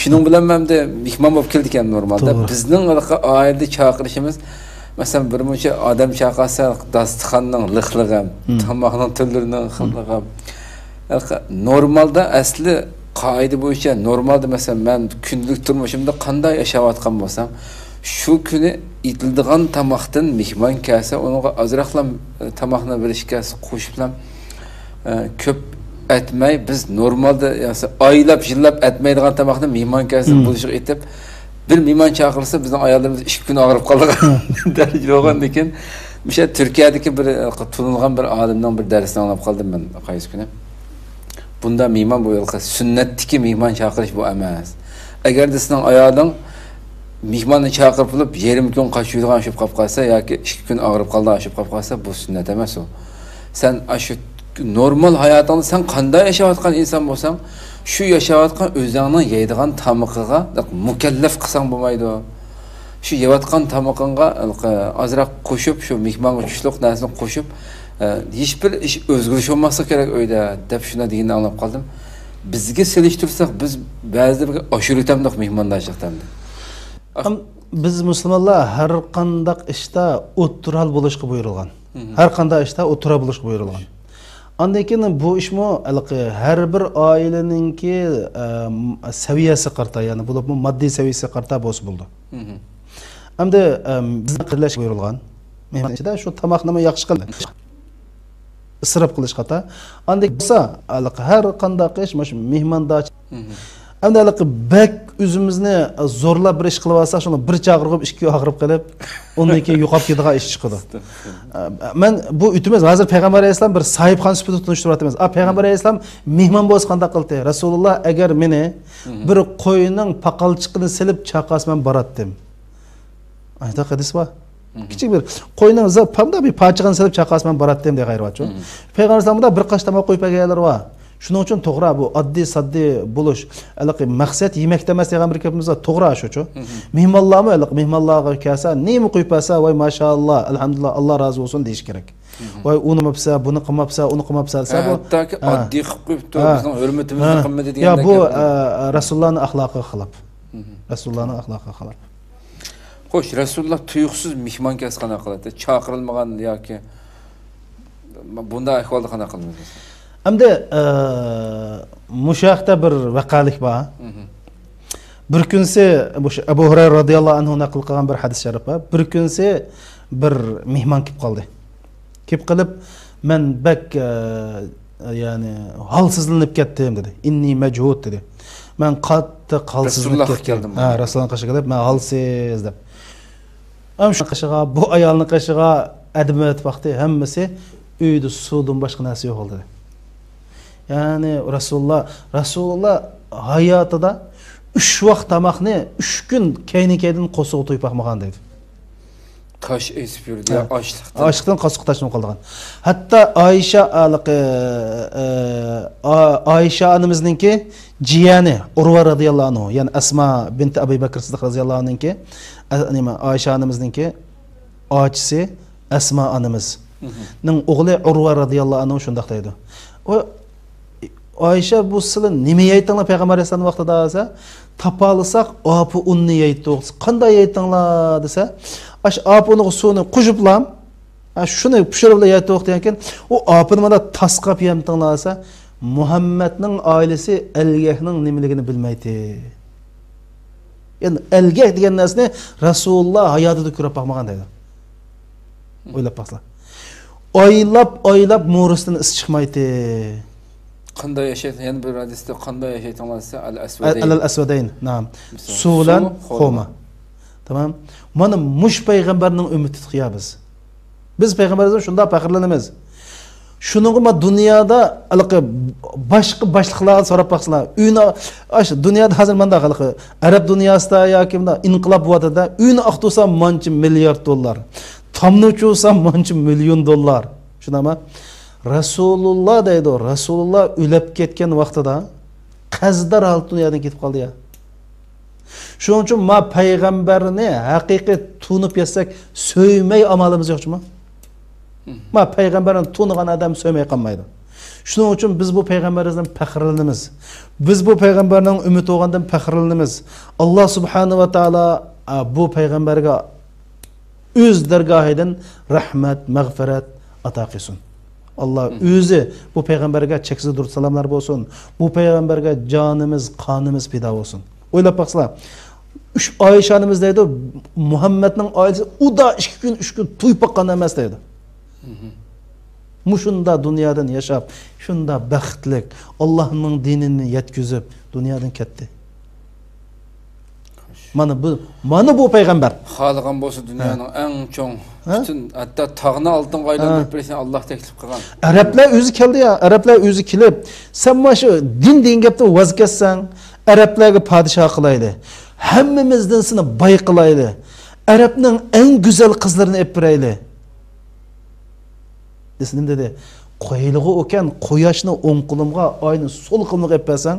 شۇنىڭ بىلەن مەن ئەمدى مېھمان بولۇپ كېلىدىكەن نورمالدا. توغرا. بىزنىڭ ھېلىقى ئائىلىدە چاقىرىشىمىز، مەسىلەن، بىر مۇنچە ئادەم چاقىرسا، داستىخاننىڭ لىقلىقى، مم، تاماقنىڭ تۈرلىرىنىڭ، مم، خىللىقى. ھېلىقى نورمالدا ئەسلى قائىدە بويىچە، نورمالدا، مەسىلەن، مەن كۈندىلىك تۇرمۇشۇمدا قانداق ياشاۋاتقان بولسام، شۇ كۈنى ئېتىلىدىغان تاماقتىن مېھمان كەلسە، ئۇنىڭغا ئازراقلا، ئە، تاماقنى بېرىشكە قوشۇپلا، ئە، كۆپ ئەتمەي، بىز نورمالدا، ياقى ئايلاپ، يىللاپ ئەتمەيدىغان تاماقنى مېھمان كەلسە، مم، بولۇشىغا ئېتىپ، بىر مېھمان چاقىرسا، بىزنىڭ ئاياللىرىمىز ئىككى كۈن ئاغرىپ قالىدىغان دەرىجىدە بولغاندىن كېيىن، مۇشۇ تۈركىيەدىكى بىر، ئە، تونۇلغان بىر ئالىمنىڭ بىر دەرسىنى ئاڭلاپ قالدىم مەن قايسى كۈنى. بۇندا مېھمان بۇ ھېلىقى سۈننەتتىكى مېھمان چاقىرىش بۇ ئەمەس. ئەگەردە سېنىڭ ئايالىڭ مېھماننى چاقىرىپ بولۇپ، يېرىم كۈن قاچۇيدىغان ئاشىپ قاپ قالسا ياكى ئىككى كۈن ئاغرىپ قالىدىغان ئاشىپ قاپ قالسا، بۇ سۈننەت ئەمەس ئۇ. سەن ئاشۇ نورمال ھاياتىڭدا سەن قانداق ياشاۋاتقان ئىنسان بولساڭ، شۇ ياشاۋاتقان ئۆزۈڭنىڭ يەيدىغان تامىقىغا مۇكەللەپ قىلساڭ بولمايدۇ. شۇ يەۋاتقان تامىقىڭغا ئازراق قوشۇپ، شۇ مېھمانغا چۈشلۈك نەرسىنى قوشۇپ، ئە، ھېچبىر ئىش ئۆزگىرىش بولماسلىقى كېرەك ئۆيدە، دەپ شۇنداق دېگىنىنى ئاڭلاپ قالدىم. بىزگە سېلىشتۇرساق، بىز بەزىدە بىر ئاشۇرۇۋېتەمدۇق مېھماندارچىلىقتا ئەمدى. ئەم، بىز مۇسۇلمانلار ھەر قانداق ئىشتا ئوتتۇرا ھال بولۇشقا بۇيرۇلغان. مم. ھەر قانداق ئىشتا ئوتتۇرا بولۇشقا بۇيرۇلغان. ئاندىن كېيىن بۇ ئىشمۇ ھېلىقى ھەر بىر ئائىلىنىڭكى، ئەم، سەۋىيەسىگە قارىتا، يەنى بولۇپمۇ ماددىي سەۋىيەسىگە قارىتا بولسا بولىدۇ. مم. ئەمدى، ئەم، بىزنى قەدىرلەشكە بۇيرۇلغان. مېھمان ئىچىدە شۇ تاماقنىمۇ ياخشى قىل. ئىسراپ قىلىش خاتا. ئاندىن بولسا، ھېلىقى ھەر قانداق ئىش، مۇشۇ مېھماندارچىلىق. مم. ئەمدى ھېلىقى بەك ئۆزىمىزنى زورلاپ بىر ئىش قىلىۋالساق، شۇنى بىر چاقىرغۇپ، ئىككى ئاغرىپ قېلىپ، ئۇندىن كېيىن يوقاپ كېتىدىغان ئىش چىقىدۇ. ئە، مەن بۇ ئۆتىمىز ھازىر پەيغەمبەر ئەلەيھىسسالام بىر ساھىبخانا سۈپىتىدە تونۇشتۇرۇۋاتىمىز. ئا، پەيغەمبەر ئەلەيھىسسالام مېھمان بولسا قانداق قىلدى؟ رەسۇلۇللا ئەگەر مېنى مم. بىر قوينىڭ پاقالچىقىنى سېلىپ چاقىرسا، مەن باراتتىم. ئايدا ھەدىس بار. مم. كىچىك بىر قوينىڭ زا-، پەمدە بىر پاچىقىنى سېلىپ چاقىرسا، مەن باراتتىم دېگەن غەيرى بارچۇ. مم. پەيغەمبەر ئەلەيھىسسالامدا بىر قاچا تاماق قويۇپ بەرگەنلىرى بار. شۇنىڭ ئۈچۈن توغرا، بۇ ئاددىي ساددىي بولۇش، ھېلىقى مەقسەت يېمەكتە ئەمەس دېگەن بىر گېپىمىز بار، توغرا شۇچۇ. مم. مېھمانلارمۇ ھېلىقى مېھمانلارغا كەلسە، نېمە قويۇپ بەرسە، ۋاي ماشائاللا، ئەلھەمدۇلىللا، ئاللا رازى بولسۇن دېيىش كېرەك. مم. ۋاي ئۇنى قىلماپسە، بۇنى قىلماپسە، ئۇنى قىلماپسە دېسە، ھە، بۇ، ھەتتاكى ھە. ئاددىي قىلىپ قويۇپتۇ، ھە. بىزنىڭ ھۆرمىتىمىزنى ھە. قىلمىدى يا دېگەندەك بۇ، گەپ. ئە، رەسۇلۇللانىڭ ئەخلاقىغا خىلاپ. مم. رەسۇلۇللانىڭ ئەخلاقىغا خىلاپ. خوش، رەسۇلۇللا تۇيۇقسىز مېھمان كەلسە قانداق قىلاتتى؟ چاقىرىلمىغان ياكى بۇنداق ئەھۋالدا قانداق قىلىمىز؟ ئەمدى، ئە، مۇشۇ ھەقتە بىر ۋەقەلىك بار. مم. بىر كۈنسى، مۇشۇ ئەبۇ ھۇرەيرە رازىياللاھۇ ئەنھۇ نەقىل قىلغان بىر ھەدىس شەرىپ بار. بىر كۈنسى بىر مېھمان كېلىپ قالدى. كېلىپ قېلىپ، مەن بەك، ئە، يەنى ھالسىزلىنىپ كەتتىم دېدى. «ئىننى مەجھۇد» دېدى. «مەن قاتتىق ھالسىزلىنىپ كەتتىم.» ھە، رەسۇلۇللاھقا كەلدىم، مەن ھالسىز دەپ. ئەم شۇ قېشىغا، بۇ ئايالنىڭ قېشىغا ئادەم ئەۋەتىپ باقتى، ھەممىسى ئۆيدە سۇدىن باشقا نەرسە يوق دېدى. يەنى رەسۇلۇللا، رەسۇلۇللا ھاياتىدا ئۈچ ۋاق تاماقنى ئۈچ كۈن كەينى-كەينىدىن قورسىقىغا تويۇپ باقمىغان دەيدۇ. تاش ئېسىپ يۈردى، ھە، ئاچلىقتىن. ئاچلىقتىن قورسىقى تاش بولۇپ قالىدىغان. ھەتتا ئايشا، ھېلىقى، ئە، ئا-، ئايشا ئانىمىزنىڭكى جىيەنى ئۇرۋا رازىياللاھۇ ئەنھۇ، يەنى ئەسما بىنتى ئەبۇ بەكرى سىددىق رازىياللاھۇ ئەنھۇنىڭكى، ئە، نېمە، ئايشا ئانىمىزنىڭكى ئاچىسى ئەسما ئانىمىزنىڭ ئوغلى ئۇرۋا رازىياللاھۇ ئەنھۇ شۇنداق دەيدۇ. ئۇ، ئايشا، بۇ سىلەر نېمە يەيتىڭلار پەيغەمبەر ئەلەيھىسسالام ۋاقتىدا دېسە، تاپالىساق ئاپا ئۇننى يەيتتۇق. قانداق يەيتىڭلار دېسە، ئاشۇ ئاپا ئۇنىغا سۇنى قوشۇپلا، ھە، شۇنى پىشۇرۇپلا يەيتتۇق دېگەنكىن، ئۇ ئاپىنى مانا تاسقاپ يەمتىڭلار دېسە، مۇھەممەدنىڭ ئائىلىسى ئەلگەكنىڭ نېمىلىكىنى بىلمەيتتى. يەنى ئەلگەك دېگەن نەرسىنى رەسۇلۇللا ھاياتىدا كۆرۈپ باقمىغان دەيدۇ. ئويلاپ باقسىلا. ئايلاپ، ئايلاپ مورىسىدىن ئىس چىقمايتتى. قانداق ياشايتتى؟ يەنە بىر ھەدىستە قانداق ياشايتتىڭلار دېسە، ئەل ئەسۋەدەين. ئەل ئەسۋەدەين، نام. سۇ بىلەن خورما. تامام. مانا مۇشۇ پەيغەمبەرنىڭ ئۈممىتىدۇق يا بىز. بىز پەيغەمبەرىمىزدىن شۇنداق پەخىرلىنىمىز. شۇنىڭغا ما دۇنيادا ھېلىقى باشقا باشلىقلارغا سوراپ باقسىلا. ئۆينى، ئاش، دۇنيادا ھازىر مانداق ھېلىقى ئەرەب دۇنياسىدا ياكى مۇنداق ئىنقىلاب بولۇۋاتىدۇ. ئۆينى ئاقتۇرسا مانچە مىليارد دوللار. تامنى ئۆچۈرسە مانچە مىليون دوللار. شۇنداقمۇ؟ رەسۇلۇللا دەيدۇ. رەسۇلۇللا ئۆلۈپ كەتكەن ۋاقتىدا قەرزدار ھالەتتە دۇنيادىن كېتىپ قالدى يا. شۇنىڭ ئۈچۈن ما پەيغەمبەرنى ھەقىقىي تونۇپ يەتسەك، سۆيمەي ئامالىمىز يوق جۇمۇ. ما پەيغەمبەرنى تونۇغان ئادەم سۆيمەي قالمايدۇ. شۇنىڭ ئۈچۈن بىز بۇ پەيغەمبىرىمىزدىن پەخىرلىنىمىز. بىز بۇ پەيغەمبەرنىڭ ئۈممىتى بولغاندىن پەخىرلىنىمىز. ئاللا سۇبھانەھۇ ۋە تائالا، ئا، بۇ پەيغەمبەرگە ئۆز دەرگاھىدىن رەھمەت، مەغپىرەت ئاتا قىلسۇن. ئاللا ئۆزى بۇ پەيغەمبەرگە چەكسىز دۇرۇت سالاملار بولسۇن. بۇ پەيغەمبەرگە جانىمىز، قانىمىز پىدا بولسۇن. ئويلاپ باقسىلا، ئۈچ ئايشانىمىز دەيدۇ، مۇھەممەدنىڭ ئائىلىسى ئۇدا ئىككى كۈن، ئۈچ كۈن تويۇپ باققان ئەمەس دەيدۇ. مۇشۇندا دۇنيادىن ياشاپ، شۇندا بەختلىك، ئاللانىڭ دىنىنى يەتكۈزۈپ دۇنيادىن كەتتى. مانا بۇ، مانا بۇ پەيغەمبەر. خالىغان بولسا دۇنيانىڭ ئەڭ چوڭ، پۈتۈن، ھەتتا تاغنى ئالتۇنغا ئايلاندۇرۇپ بېرىشنى ئاللا تەكلىپ قىلغان. ئەرەبلەر ئۆزى كەلدى يا، ئەرەبلەر ئۆزى كېلىپ، سەن مانا شۇ دىن دېگەن گەپتىن ۋاز كەچسەڭ، ئەرەبلەرگە پادىشاھ قىلايلى. ھەممىمىزدىن سېنى باي قىلايلى. ئەرەبنىڭ ئەڭ گۈزەل قىزلىرىنى ئېلىپ بېرەيلى. دېسە نېمە دېدى؟ قويلىغۇ ئۇكەن، قۇياشنى ئوڭ قولۇمغا، ئاينى سول قولۇمغا ئېلىپ بەرسەڭ،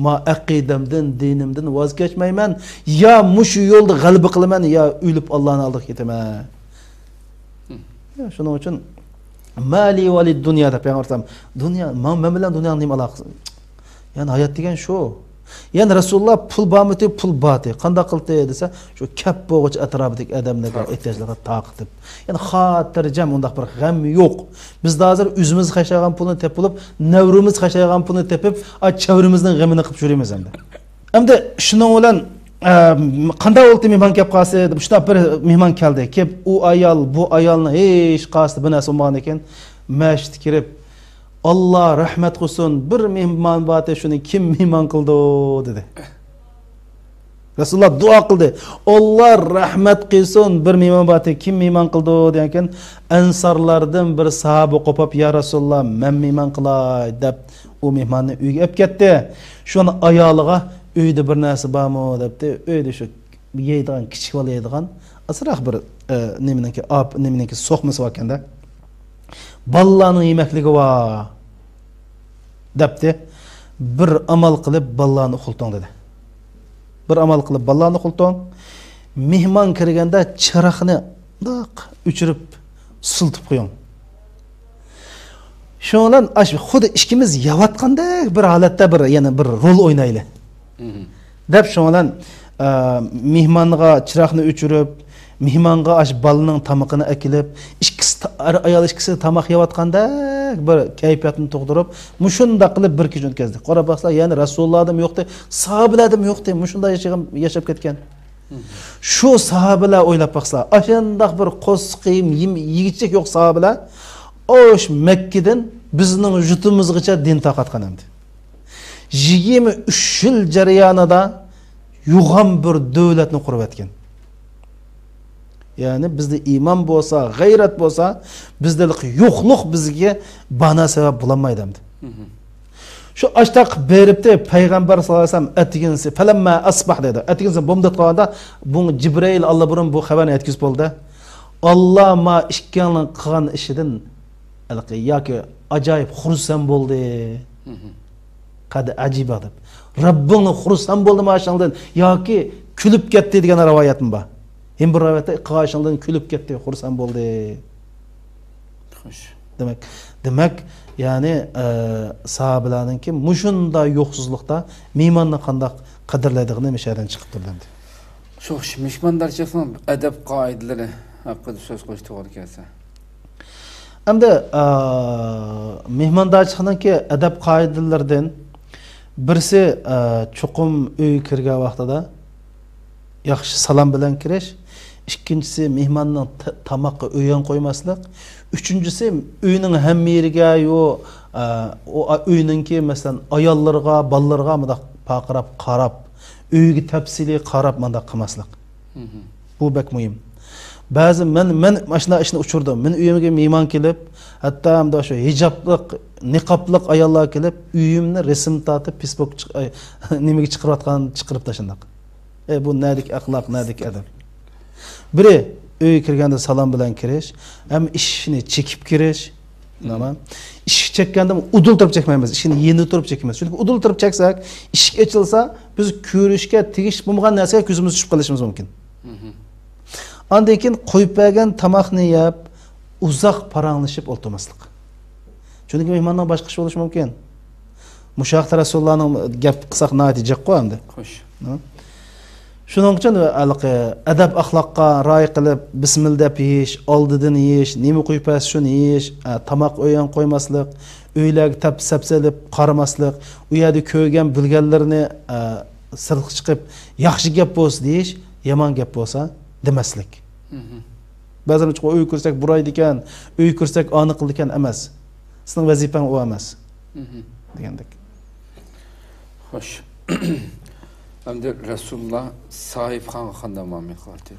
ما ئەقىدەمدىن، دىنىمدىن ۋاز كەچمەيمەن، يا مۇشۇ يولدا غەلىبە قىلىمەن، يا ئۆلۈپ ئاللانىڭ ئالدىغا كېتىمەن. يا، شۇنىڭ ئۈچۈن، «ما لي وللدنيا» دەپ پەيغەمبەر ئەلەيھىسسالام، دۇنيا، ماڭ-، مەن بىلەن دۇنيانىڭ نېمە ئالاقىسى؟ يەنى ھايات دېگەن شۇ. يەنى رەسۇلۇللا پۇل بارمىدى، پۇل باردى. قانداق قىلدى دېسە، شۇ كەپ بولغۇچە ئەتراپىدىكى ئادەملەرگە، ئېھتىياجلىقلارغا تارقىتىپ. يەنى خاتىرجەم، ئۇنداق بىر غەم يوق. بىزدە ھازىر ئۆزىمىز خەجلەيدىغان پۇلنى تېپىپ بولۇپ، نەۋرىمىز خەجلەيدىغان پۇلنى تېپىپ، ئا، چەۋرىمىزنىڭ غېمىنى قىلىپ يۈرىمىز ئەمدى. ئەمدى شۇنىڭ بىلەن، ئە، قانداق بولدى مېھمان كەپ قالسا دەپ، شۇنداق بىر مېھمان كەلدى. كېلىپ ئۇ ئايال، بۇ ئايالنى ھېچ قايسىدا بىر نەرسە بولمىغاندىكىن، مەسچىتكە كىرىپ، «ئاللا رەھمەت قىلسۇن، بىر مېھمان بارتى، شۇنى كىم مېھمان قىلىدۇ؟» دېدى. رەسۇلۇللا دۇئا قىلدى. «ئاللا رەھمەت قىلسۇن، بىر مېھمان بارتى، كىم مېھمان قىلىدۇ؟» دېگەنكىن، ئەنسارلاردىن بىر ساھابە قوپۇپ، «يا رەسۇلۇللا، مەن مېھمان قىلاي» دەپ، ئۇ مېھماننى ئۆيگە ئېلىپ كەتتى. شۇنى ئايالىغا، «ئۆيدە بىر نەرسە بارمۇ؟» دەپتۇ. ئۆيدە شۇ يەيدىغان، كىچىك بالا يەيدىغان ئازراق بىر، ئە، نېمىنىڭكى، ئاپ-، نېمىنىڭكى سوقمىسى باركەن-دە. «بالىلارنىڭ يېمەكلىكى بار» دەپتى. «بىر ئامال قىلىپ بالىلارنى ئۇخلىتىڭ» دېدى. «بىر ئامال قىلىپ بالىلارنى ئۇخلىتىڭ. مېھمان كىرگەندە چىراغنى مۇنداق ئۆچۈرۈپ سۇلىتىپ قويۇڭ.» شۇنىڭ بىلەن ئاشۇ خۇددى ئىككىمىز يەۋاتقاندەك بىر ھالەتتە بىر، يەنە بىر رول ئوينايلى. دەپ شۇنىڭ بىلەن، ئە، مېھمانغا چىراغنى ئۆچۈرۈپ، مېھمانغا ئاشۇ بالىنىڭ تامىقىنى ئەكېلىپ، ئىككىسى تا-، ئەر-ئايال ئىككىسى تاماق يەۋاتقاندەك بىر كەيپىياتنى تۇغدۇرۇپ، مۇشۇنداق قىلىپ بىر كېچىنى ئۆتكۈزدى. قاراپ باقسىلا، يەنى رەسۇلۇللادىمۇ يوقتى، ساھابىلەردىمۇ يوقتى، مۇشۇنداق ياشىغان، ياشاپ كەتكەن. شۇ ساھابىلەر ئويلاپ باقسىلا، ئاشۇنداق بىر قورسىقى يېم-، يېگۈچىلىك يوق ساھابىلەر، ئوش مەككىدىن بىزنىڭ يۇرتىمىزغىچە دىن تارقاتقان ئەمدى. يىگىرمە ئۈچ يىل جەريانىدا يوغان بىر دۆلەتنى قۇرۇۋەتكەن. يەنى بىزدە ئىمان بولسا، غەيرەت بولسا، بىزدە يوقلۇق بىزگە بانا سەۋەب بولالمايدۇ ئەمدى. شۇ ئاشتاق بېرىپتۇ پەيغەمبەر ساللاللاھۇ ئەلەيھى ۋەسەللەم ئەتىگىنسى، فەلەمما ئەسبەھ دەيدۇ. ئەتىگىنسى بومدات قالغاندا، بۇ جىبرىئىل ئاللىبۇرۇن بۇ خەۋەرنى يەتكۈزۈپ بولدى. ئاللا ما ئىككىڭلارنىڭ قىلغان ئىشىدىن ھېلىقى ياكى ئاجايىپ خۇرسەن بولدى. قەد ئەجىبە دەپ. رەببىڭ خۇرسەن بولدىمۇ ئاشۇنىڭدىن ياكى كۈلۈپ كەتتى دېگەن رىۋايەتمۇ بار. يەنە بىر رىۋايەتتە قىلغان ئىشىڭدىن كۈلۈپ كەتتى، خۇرسەن بولدى. خوش. دېمەك، دېمەك، يەنى، ئە، ساھابىلەرنىڭكى مۇشۇنداق يوقسۇزلۇقتا مېھماننى قانداق قەدىرلەيدىغىنى مۇشۇ يەردىن چىقىپ تۇرىدۇ ئەمدى. شۇ مېھماندارچىلىقنىڭ ئەدەپ قائىدىلىرى ھەققىدە سۆز قىلىش توغرا كەلسە. ئەمدى، ئە، مېھماندارچىلىقنىڭكى ئەدەپ قائىدىلىرىدىن بىرسى، ئە، چوقۇم ئۆيگە كىرگەن ۋاقتىدا ياخشى سالام بىلەن كىرىش. ئىككىنچىسى، مېھماننىڭ ت-، تاماققا ئۆيەن قويماسلىق. ئۈچىنچىسى، ئۆينىڭ ھەممە يېرىگە يو-، ئە، ئۇ ئا-، ئۆينىڭكى، مەسىلەن، ئاياللىرىغا، بالىلىرىغا مۇنداق پارقىراپ قاراپ، ئۆيىگە تەپسىلىي قاراپ مۇنداق قىلماسلىق. بۇ بەك مۇھىم. بەزى مەن، مەن ماشۇنداق ئىشنى ئۇچۇردۇم. مېنىڭ ئۆيۈمگە مېھمان كېلىپ، ھەتتا ئەمدى شۇ ھىجابلىق، نىقابلىق ئاياللار كېلىپ، ئۆيۈمنى رەسىم تارتىپ، فېيسبۇك چىق-، ئاي، نېمىگە چىقىرىۋاتقان، چىقىرىپتۇ شۇنداق. ئەي، بۇ نەدىكى ئەخلاق، نەدىكى ئەدەپ؟ بىرى، ئۆيگە كىرگەندە سالام بىلەن كىرىش، ھەم ئىشىكنى چېكىپ كىرىش. ئىشىك چەككەندە ئۇدۇل تۇرۇپ چەكمەيمىز، ئىشىكنى يېنىدا تۇرۇپ چەكمەيمىز. چۈنكى ئۇدۇل تۇرۇپ چەكسەك، ئىشىك ئېچىلسا، بىز كۆرۈشكە تېگىشلىك بولمىغان نەرسىگە كۆزىمىز چۈشۈپ قېلىشىمىز مۇمكىن. ئاندىن كېيىن قويۇپ بەرگەن تاماقنى يەپ، ئۇزاق پاراڭلىشىپ ئولتۇرماسلىق. چۈنكى مېھماننىڭ باشقا ئىشى بولۇشى مۇمكىن. مۇشۇ ھەقتە رەسۇلۇللانىڭ گەپ قىلساق ناھايىتى جىققۇ ئەمدى. خوش. ھە؟ شۇنىڭ ئۈچۈن ھېلىقى ئەدەپ-ئەخلاققا رىئايە قىلىپ، بىسمىللا دەپ يېيىش، ئالدىدىن يېيىش، نېمە قويۇپ بەرسە شۇنى يېيىش، ئە، تاماق ئۆيەن قويماسلىق، ئۆيلەرگە تەپ-، سەپسېلىپ قارىماسلىق، ئۇ يەردە كۆرگەن، بىلگەنلىرىنى، ئە، سىرتقا چىقىپ، ياخشى گەپ بولسا دېيىش، يامان گەپ بولسا دېمەسلىك. بەزىلەر ئۇي كىرسەك بۇرايدىكەن، ئۆي كىرسەك ئانى قىلىدىكەن ئەمەس. سېنىڭ ۋەزىپەڭ ئۇ ئەمەس. دېگەندەك. خوش. ئەمدى رەسۇلۇللا ساھىبخانغا قانداق مۇئامىلە قىلاتتى؟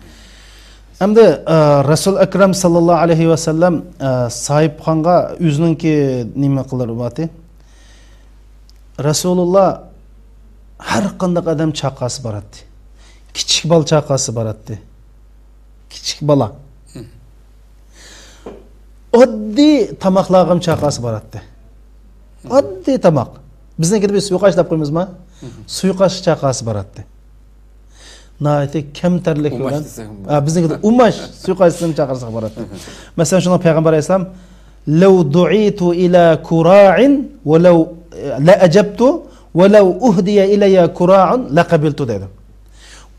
ئەمدى، ئە، رەسۇل ئەكرەم ساللاللاھۇ ئەلەيھى ۋەسەللەم، ئە، ساھىبخانغا ئۆزىنىڭكى نېمە قىلىۋاتتى؟ رەسۇلۇللا ھەر قانداق ئادەم چاقىرسا باراتتى. كىچىك بالا چاقىرسا باراتتى. كىچىك بالا. ئاددىي تاماقلارغىمۇ چاقىرسا باراتتى. ئاددىي تاماق. بىزنىڭكىدە بىز سۇيۇقئاش دەپ قويىمىزما؟ سۇيۇقئاشقا چاقىرسا باراتتى. ناھايىتى كەمتەرلىك بىلەن. ئۇماش دېسەك. ھە، بىزنىڭكىدە ئۇماش، سۇيۇقئاش دېسەم چاقىرسا باراتتى. مەسىلەن، شۇنىڭ پەيغەمبەر ئەلەيھىسسالام، لو دعيت إلى كراع ولو، لأجبت ولو أهدي إلي كراع لقبلت دەيدۇ.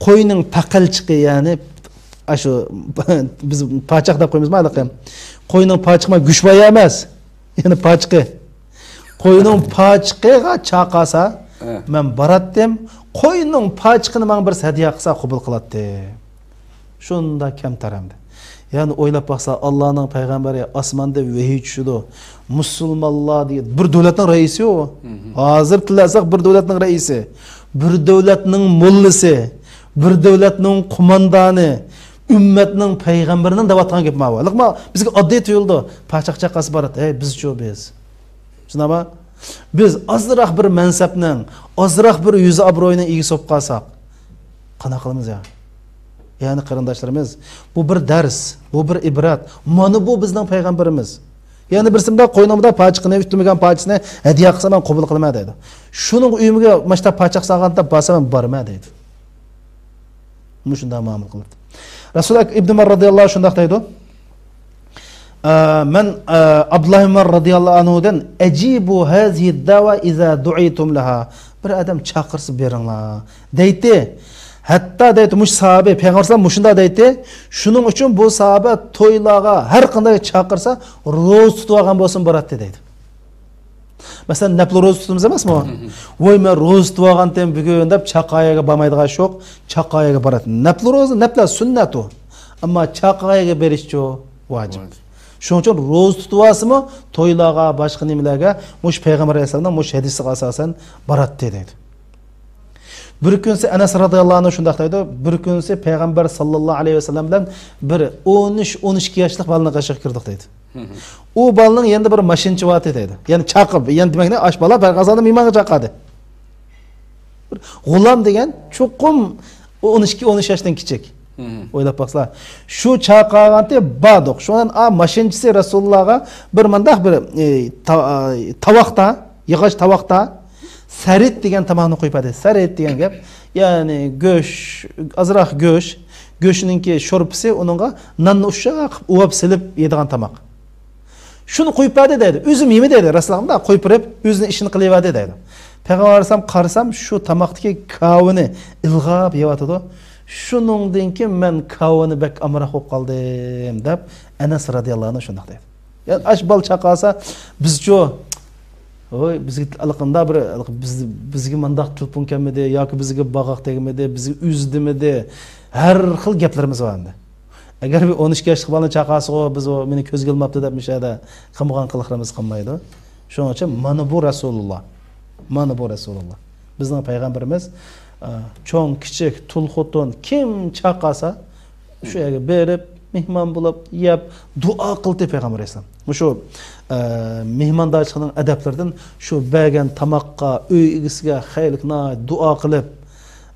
قوينىڭ پاقالچىقى، يەنى، ئاشۇ، بىز پاچاق دەپ قويىمىزما ھېلىقى؟ قوينىڭ پاچىقى گۆش بايا ئەمەس. يەنى پاچىقى. قوينىڭ پاچىقىغا چاقىرسا، مەن باراتتىم. قوينىڭ پاچىقىنى ماڭا بىرسى ھەدىيە قىلسا، قوبۇل قىلاتتىم. شۇنداق كەمتەر ئەمدى. يەنى ئويلاپ باقسا، ئاللانىڭ پەيغەمبىرى ئاسماندا ۋەھىي چۈشىدۇ. مۇسۇلمانلار دېگەن بىر دۆلەتنىڭ رەئىسى ئۇ. ھازىر تىللىساق بىر دۆلەتنىڭ رەئىسى. بىر دۆلەتنىڭ موللىسى. بىر دۆلەتنىڭ قوماندانى. ئۈممەتنىڭ پەيغەمبىرىنىڭ دەۋاتقان گېپى ماۋۇ. ھېلىقى ما-، بىزگە ئاددىي تۇيۇلىدۇ. پاچاق چاقىرسا باراتتى. ھەي، بىزچۇ بىز؟ شۇنداقمۇ؟ بىز ئازراق بىر مەنسەپنىڭ، ئازراق بىر يۈز ئابرۇينىڭ ئىگىسى بولۇپ قالساق، قانداق قىلىمىز يا؟ يەنى قېرىنداشلىرىمىز، بۇ بىر دەرس، بۇ بىر ئىبرەت. مانا بۇ بىزنىڭ پەيغەمبىرىمىز. يەنى بىرسى مۇنداق قوينىڭ مۇنداق پاچىقىنى، ئۈتتۈرمىگەن پاچىسىنى ھەدىيە قىلسا، مەن قوبۇل قىلىمەن دەيدۇ. شۇنىڭ ئۆيۈمگە ماشتا پاچاق سالغان دەپ بارسا، مەن بارىمەن دەيدۇ. مۇشۇنداق مۇئامىلە قىلىدۇ. رەسۇل ئەك-، ئىبن ئۆمەر رازىياللاھۇ شۇنداق دەيدۇ. ئە، مەن، ئە، ئابدۇللا ئۆمەر رازىياللاھۇ ئەنھۇدىن، «ئەجىبۇ ھازىھىد دەۋە ئىزا دۇئىتۇم لەھا.» بىر ئادەم چاقىرسا بېرىڭلار دەيتتى. ھەتتا دەيتتى، مۇشۇ ساھابى، پەيغەمبەر ئەلەيھىسسالام مۇشۇنداق دەيتتى. شۇنىڭ ئۈچۈن بۇ ساھابە تويلارغا ھەر قانداق چاقىرسا، روزا تۇتۇۋالغان بولسىمۇ باراتتى دەيدۇ. مەسىلەن، نەپلى روزا تۇتىمىز ئەمەسمۇ؟ ۋاي، مەن روزا تۇتۇۋالغانتىم بۈگۈن دەپ چاقايەگە بارمايدىغان يوق، چاقايەگە باراتتى. نەپلى روزا، نەپلە سۈننەتۇ. ئەمما چاقايەگە بېرىشچۇ؟ ۋاجىپ. ۋاجىپ. شۇنىڭ ئۈچۈن روزا تۇتۇۋالسىمۇ، تويلارغا، باشقا نېمىلەرگە مۇشۇ پەيغەمبەر ئەلەيھىسسالامنىڭ مۇشۇ ھەدىسىگە ئاساسەن باراتتى دەيدۇ. بىر كۈنسى ئەنەس رازىياللاھۇ ئەنھۇ شۇنداق دەيدۇ، بىر كۈنسى پەيغەمبەر ساللاللاھۇ ئەلەيھى ۋەسەللەم بىلەن بىر ئون ئۈچ، ئون ئىككى ياشلىق بالىنىڭ قېشىغا كىردۇق دەيدۇ. ئۇ بالىنىڭ يېنىدا بىر ماشىنىچى بارتى دەيدۇ. يەنى چاقىرىپ، يەنى دېمەكنى ئاش بالا پەيغەمبەر مېھمانغا چاقىردى. بىر غۇلام دېگەن چوقۇم ئون ئىككى، ئون ئۈچ ياشتىن كىچىك. ئويلاپ باقسىلا. شۇ چاقىرغانتى باردۇق. شۇنىڭ ئا ماشىنىچىسى رەسۇلۇللاغا بىر مۇنداق بىر، ئى، تا-، ئى، تاۋاقتا، ياغاچ تاۋاقتا سەرىت دېگەن تاماقنى قويۇپ بەردى. سەرىت دېگەن گەپ، يەنى گۆش، ئازراق گۆش، گۆشنىڭكى شورپىسى، ئۇنىڭغا ناننى ئۇششاق قىلىپ ئۇۋاپ سېلىپ يەيدىغان تاماق. شۇنى قويۇپ بەردى دەيدۇ. ئۆزۈم يېمە دەيدۇ. رەسۇلۇللا قويۇپ بېرىپ، ئۆزىنىڭ ئىشىنى قىلىۋەردى دەيدۇ. پەيغەمبەر ئەلەيھىسسالام قارىسام، شۇ تاماقتىكى كاۋىنى ئىلغاپ يەۋاتىدۇ. شۇنىڭدىن كېيىن مەن كاۋىنى بەك ئامراق بولۇپ قالدىم، دەپ ئەنەس رازىياللاھۇ ئەنھۇ شۇنداق دەيدۇ. يا ئاش بالا چاقىرسا، بىزچۇ، ۋوي، بىزگە ئاللىقانداق بىر، بىز، بىزگە مانداق تېلېفون كەلمىدى ياكى بىزگە باغاق تەگمىدى، بىزگە ئۈز دېمىدى. ھەر خىل گەپلىرىمىز بار ئەمدى. ئەگەر بىر ئون ئىككى ياشلىق بالىنى چاقىرسىغۇ، بىز ئۇ مېنى كۆزگە ئىلماپتۇ دەپ مۇشۇ يەردە قىلمىغان قىلىقلىرىمىز قالمايدۇ. شۇنىڭ ئۈچۈن مانا بۇ رەسۇلۇللا. مانا بۇ رەسۇلۇللا. بىزنىڭ پەيغەمبىرىمىز، ئە، چوڭ، كىچىك، تۇل، خوتۇن، كىم چاقىرسا، شۇ يەرگە بېرىپ، مېھمان بولۇپ، يەپ، دۇئا قىلدى پەيغەمبەر ئەلەيھىسسالام. مۇشۇ، ئە، مېھماندارچىلىقنىڭ ئەدەپلىرىدىن شۇ بەرگەن تاماققا، ئۆي ئىگىسىگە خەيرلىك ناھايىتى دۇئا قىلىپ،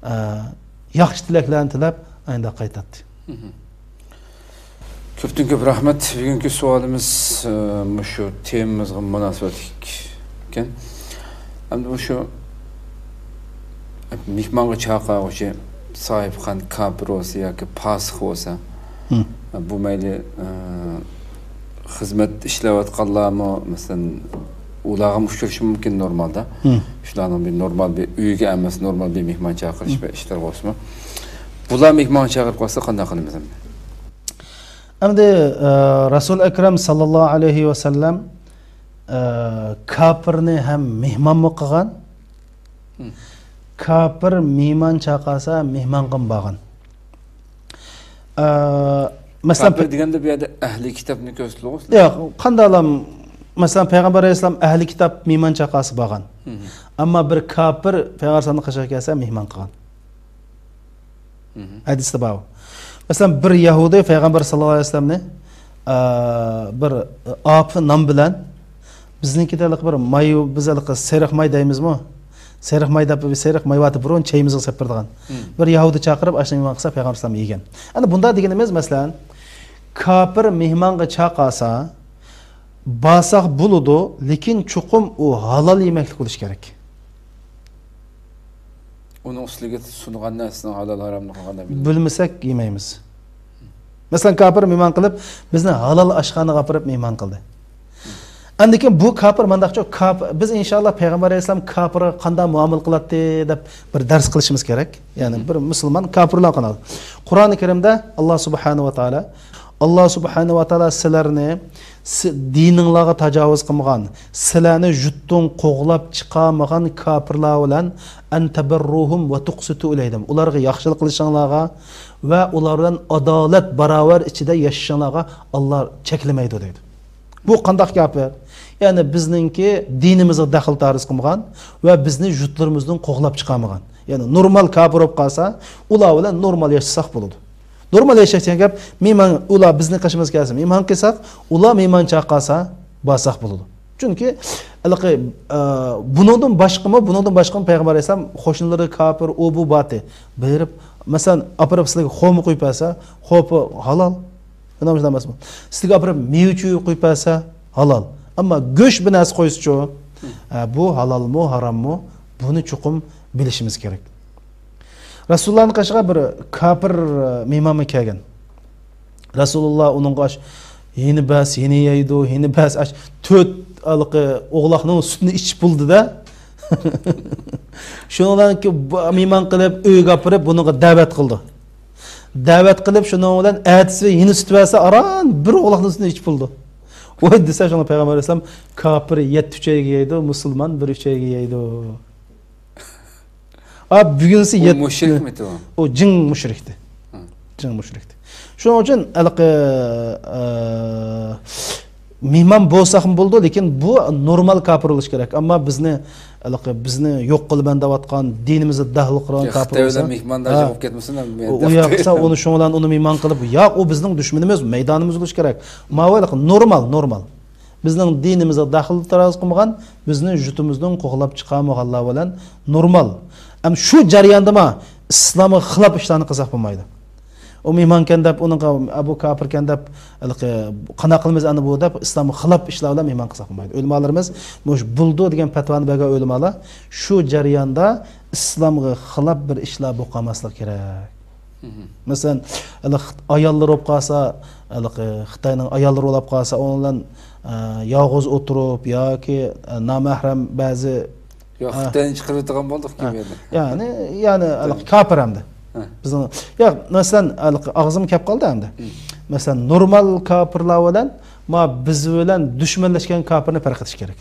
ئە، ياخشى تىلەكلەرنى تىلەپ، ئاينىدا قايتاتتى. كۆپتىن كۆپ رەھمەت. بۈگۈنكى سوئالىمىز، ئە، مۇشۇ تېمىمىزغا مۇناسىۋەتلىك ئىكەن. ئەمدى مۇشۇ مېھمانغا چاقىرغۇچى ساھىبخان كاپىر بولسا ياكى پاسىق بولسا، بۇ مەيلى، ئە، خىزمەت ئىشلەۋاتقانلارمۇ، مەسىلەن، ئۇلارغىمۇ ئۇچرىشى مۇمكىن نورمالدا. شۇلارنىڭ بىر نورمال بىر ئۆيگە ئەمەس، نورمال بىر مېھمان چاقىرىش بىر ئىشلىرى بولسىمۇ. بۇلار مېھمان چاقىرىپ قالسا قانداق قىلىمىز ئەمدى؟ ئەمدى، ئە، رەسۇل ئەكرەم ساللاللاھۇ ئەلەيھى ۋەسەللەم، ئە، كاپىرنى ھەم مېھمانمۇ قىلغان، كاپىر مېھمان چاقىرسا مېھمانغىمۇ بارغان. ئە، مەسىلەن، كاپىر دېگەندە بۇ يەردە ئەھلى كىتابنى كۆرسىتىدىغۇ سىلەر؟ ياق، قانداقلام، مەسىلەن، پەيغەمبەر ئەلەيھىسسالام ئەھلى كىتاب مېھمان چاقىرسا بارغان. ئەمما بىر كاپىر پەيغەمبەر ئەلەيھىسسالامنىڭ قېشىغا كەلسە مېھمان قىلغان. ھەدىستە بار. مەسىلەن، بىر يەھۇدىي پەيغەمبەر ساللاللاھۇ ئەلەيھى ۋەسەللەمنى، ئە، بىر ئاپا نان بىلەن، بىزنىڭكىدە ھېلىقى بىر ماي، بىز ھېلىقى سېرىق ماي دەيمىزمۇ؟ سېرىق ماي دەپ، سېرىق ماي ۋاتى بۇرۇن چېيىمىزغا سېلىپ بېرىدىغان. بىر يەھۇدىي چاقىرىپ، ئاشۇنى مېھمان قىلسا، پەيغەمبەر ئەلەيھىسسالام يېگەن. ئەنە بۇنداق دېگىنىمىز، مەسىلەن، كاپىر مېھمانغا چاقىرسا، بارساق بولىدۇ، لېكىن چوقۇم ئۇ ھالال يېمەكلىك بولۇشى كېرەك. ئۇنىڭ ئۈستىگە سۇنغان نەرسىنىڭ ھالال ھاراملىقىنى قانداق بىلىمىز؟ بىلمىسەك يېمەيمىز. مەسىلەن، كاپىر مېھمان قىلىپ، بىزنى ھالال ئاشخانىغا ئاپىرىپ مېھمان قىلدى. ئاندىن كېيىن بۇ كاپىر مانداقچۇ، كاپ-، بىز ئىنشاللا پەيغەمبەر ئەلەيھىسسالام كاپىرغا قانداق مۇئامىلە قىلاتتى دەپ بىر دەرس قىلىشىمىز كېرەك. يەنى بىر مۇسۇلمان كاپىرلار قانداق. قۇرئانى كەرىمدە ئاللا سۇبھانەھۇ ۋە تائالا، ئاللا سۇبھانەھۇ ۋە تائالا سىلەرنى سى-، دىنىڭلارغا تاجاۋۇز قىلمىغان، سىلەرنى يۇرتتىن قوغلاپ چىقارمىغان كاپىرلار بىلەن، ئەن تەبەررۇھۇم ۋە تۇقسىتۇ ئىلەيھىم، ئۇلارغا ياخشىلىق قىلىشىڭلارغا ۋە ئۇلار بىلەن ئادالەت، باراۋەر ئىچىدە ياشىشىڭلارغا ئاللا چەكلىمەيدۇ دەيدۇ. بۇ قانداق كاپىر؟ يەنى بىزنىڭكى دىنىمىزغا دەخلى تارىز قىلمىغان ۋە بىزنى يۇرتلىرىمىزدىن قوغلاپ چىقارمىغان. يەنى نورمال كاپىر بولۇپ قالسا، ئۇلار بىلەن نورمال ياشىساق بولىدۇ. نورمال ياشاش دېگەن گەپ، مېھمان، ئۇلار بىزنىڭ قېشىمىزغا كەلسە، مېھمان قىلساق، ئۇلار مېھمان چاقىرسا، بارساق بولىدۇ. چۈنكى، ھېلىقى، ئە، بۇنىڭدىن باشقىمۇ، بۇنىڭدىن باشقىمۇ پەيغەمبەر ئەلەيھىسسالام قوشنىلىرى كاپىر، ئۇ بۇ بارتى. بېرىپ، مەسىلەن، ئاپىرىپ سىلەرگە خورما قويۇپ بەرسە، خورما ھالال. ئۇنداق ئەمەسمۇ؟ سىلەرگە ئاپىرىپ مېۋە چۈيى قويۇپ بەرسە، ھالال. ئەمما گۆش بىر نەرسە قويسىچۇ، ئە، بۇ ھالالمۇ، ھاراممۇ؟ بۇنى چوقۇم بىلىشىمىز كېرەك. رەسۇلۇللانىڭ قېشىغا بىر كاپىر، ئە، مېھمانمۇ كەلگەن. رەسۇلۇللا ئۇنىڭغا ئاش-، يېنى بەس، يېنى يەيدۇ، يېنى بەس، ئاش-، تۆت ھېلىقى ئوغلاقنىڭ سۈتىنى ئىچىپ بولدى-دە. شۇنىڭ بىلەن كېيىن بۇ مېھمان قىلىپ، ئۆيىگە ئاپىرىپ، بۇنىڭغا دەۋەت قىلدى. دەۋەت قىلىپ، شۇنىڭ بىلەن ئەتىسى يېنى سۈت بەرسە، ئاران بىر ئوغلاقنىڭ سۈتىنى ئىچىپ بولىدۇ. ۋاي دېسە، شۇڭا پەيغەمبەر ئەلەيھىسسالام، كاپىر يەتتە ئۈچەيگە يەيدۇ، مۇسۇلمان بىر ئۈچەيگە يەيدۇ. ئا، بۈگۈنسى ئۇ يەت-، مۇشرىكمىتى ئۇ؟ ئۇ جىڭ مۇشرىكتى. ھە. جىڭ مۇشرىكتى. شۇنىڭ ئۈچۈن ھېلىقى، ئە، مېھمان بولساقمۇ بولىدۇ، لېكىن بۇ نورمال كاپىر بولۇشى كېرەك. ئەمما بىزنى، ھېلىقى، بىزنى يوق قىلىمەن دەۋاتقان، دىنىمىزنى دەخل قىلغان يا، كاپىر خىتاي بولسا، بىلەن مېھمانداشلىق ھە. بولۇپ كەتمىسۇن، ئەمما ئۇ، ئۇ ياق قىلسا، ئۇنى شۇنىڭ بىلەن ئۇنى مېھمان قىلىپ، ياق، ئۇ بىزنىڭ دۈشمىنىمىز، مەيدانىمىز بولۇشى كېرەك. ماۋۇ ھېلىقى نورمال، نورمال. بىزنىڭ دىنىمىزغا دەخلى تاراز قىلمىغان، بىزنى يۇرتىمىزدىن قوغلاپ چىقارمىغانلار بىلەن نورمال. ئەمما شۇ جەرياندىمۇ ئىسلامغا خىلاپ ئىشلارنى قىلساق بولمايدۇ. ئۇ مېھمانكەن دەپ، ئۇنىڭغا، ئە، بۇ كاپىركەن دەپ، ھېلىقى، قانداق قىلىمىز ئەنە بۇ دەپ، ئىسلامغا خىلاپ ئىشلار بىلەن مېھمان قىلساق بولمايدۇ. ئۆلىمالىرىمىز مۇشۇ بولىدۇ دېگەن پەتۋانى بەرگەن ئۆلىمالار شۇ جەرياندا ئىسلامغا خىلاپ بىر ئىشلار بولۇپ قالماسلىقى كېرەك. مەسىلەن، ھېلى خىت-، ئاياللىرى بولۇپ قالسا، ھېلىقى خىتاينىڭ ئاياللىرى بولۇپ قالسا، ئۇنىڭ بىلەن، ئە، يالغۇز ئولتۇرۇپ ياكى، ئە، نامەھرەم بەزى، ياق، ئە، خىتاينى چىقىرىۋېتىدىغان بولدۇق، ھە، كىم ئەدى؟ يەنى، يەنى ھېلىقى كاپىر ئەمدى. ھە. بىزنىڭ، ياق، مەسىلەن، ھېلىقى ئاغزىمغا كەپ قالدى ئەمدى. مەسىلەن، نورمال كاپىرلار بىلەن ما بىز بىلەن دۈشمەنلەشكەن كاپىرنى پەرق ئېتىش كېرەك.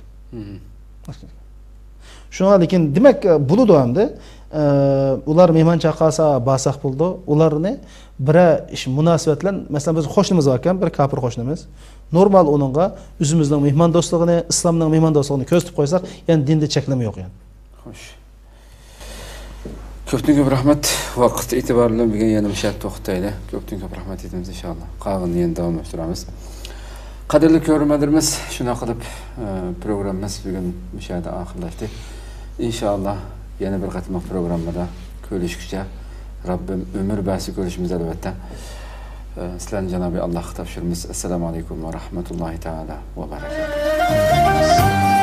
شۇڭا، لېكىن، دېمەك، بولىدۇ ئەمدى. ئە، ئۇلار مېھمان چاقىرسا بارساق بولىدۇ. ئۇلارنى بىرەر ئىش مۇناسىۋەت بىلەن، مەسىلەن، بىز قوشنىمىز باركەن، بىر كاپىر قوشنىمىز. نورمال ئۇنىڭغا ئۆزىمىزنىڭ مېھماندوستلۇقىنى، ئىسلامنىڭ مېھماندوستلۇقىنى كۆرسىتىپ قويساق، يەنى دىندا چەكلىمە يوق يەنى. خوش. كۆپتىن كۆپ رەھمەت. ۋاقىت ئېتىبارى بىلەن بۈگۈن يەنە مۇشۇ يەردە توختايلى. كۆپتىن كۆپ رەھمەت ئېيتىمىز، ئىنشائاللا. قالغىنىنى يەنە داۋاملاشتۇرىمىز. قەدىرلىك كۆرۈرمەنلىرىمىز، شۇنداق قىلىپ، ئە، پروگراممىمىز بۈگۈن مۇشۇ يەردە ئاخىرلاشتى. ئىنشائاللا، يەنە بىر قېتىملىق پروگراممىدا كۆرۈشكۈچە، رەببىم ئۆمۈر بەرسە كۆرۈشىمىز، ئەلۋەتتە. ئە، سىلەرنى جانابى ئاللاھقا تاپشۇرىمىز. ئەسسالامۇ ئەلەيكۇم ۋە رەھمەتۇللاھى تەئالا ۋە بەرەكاتۇھۇ.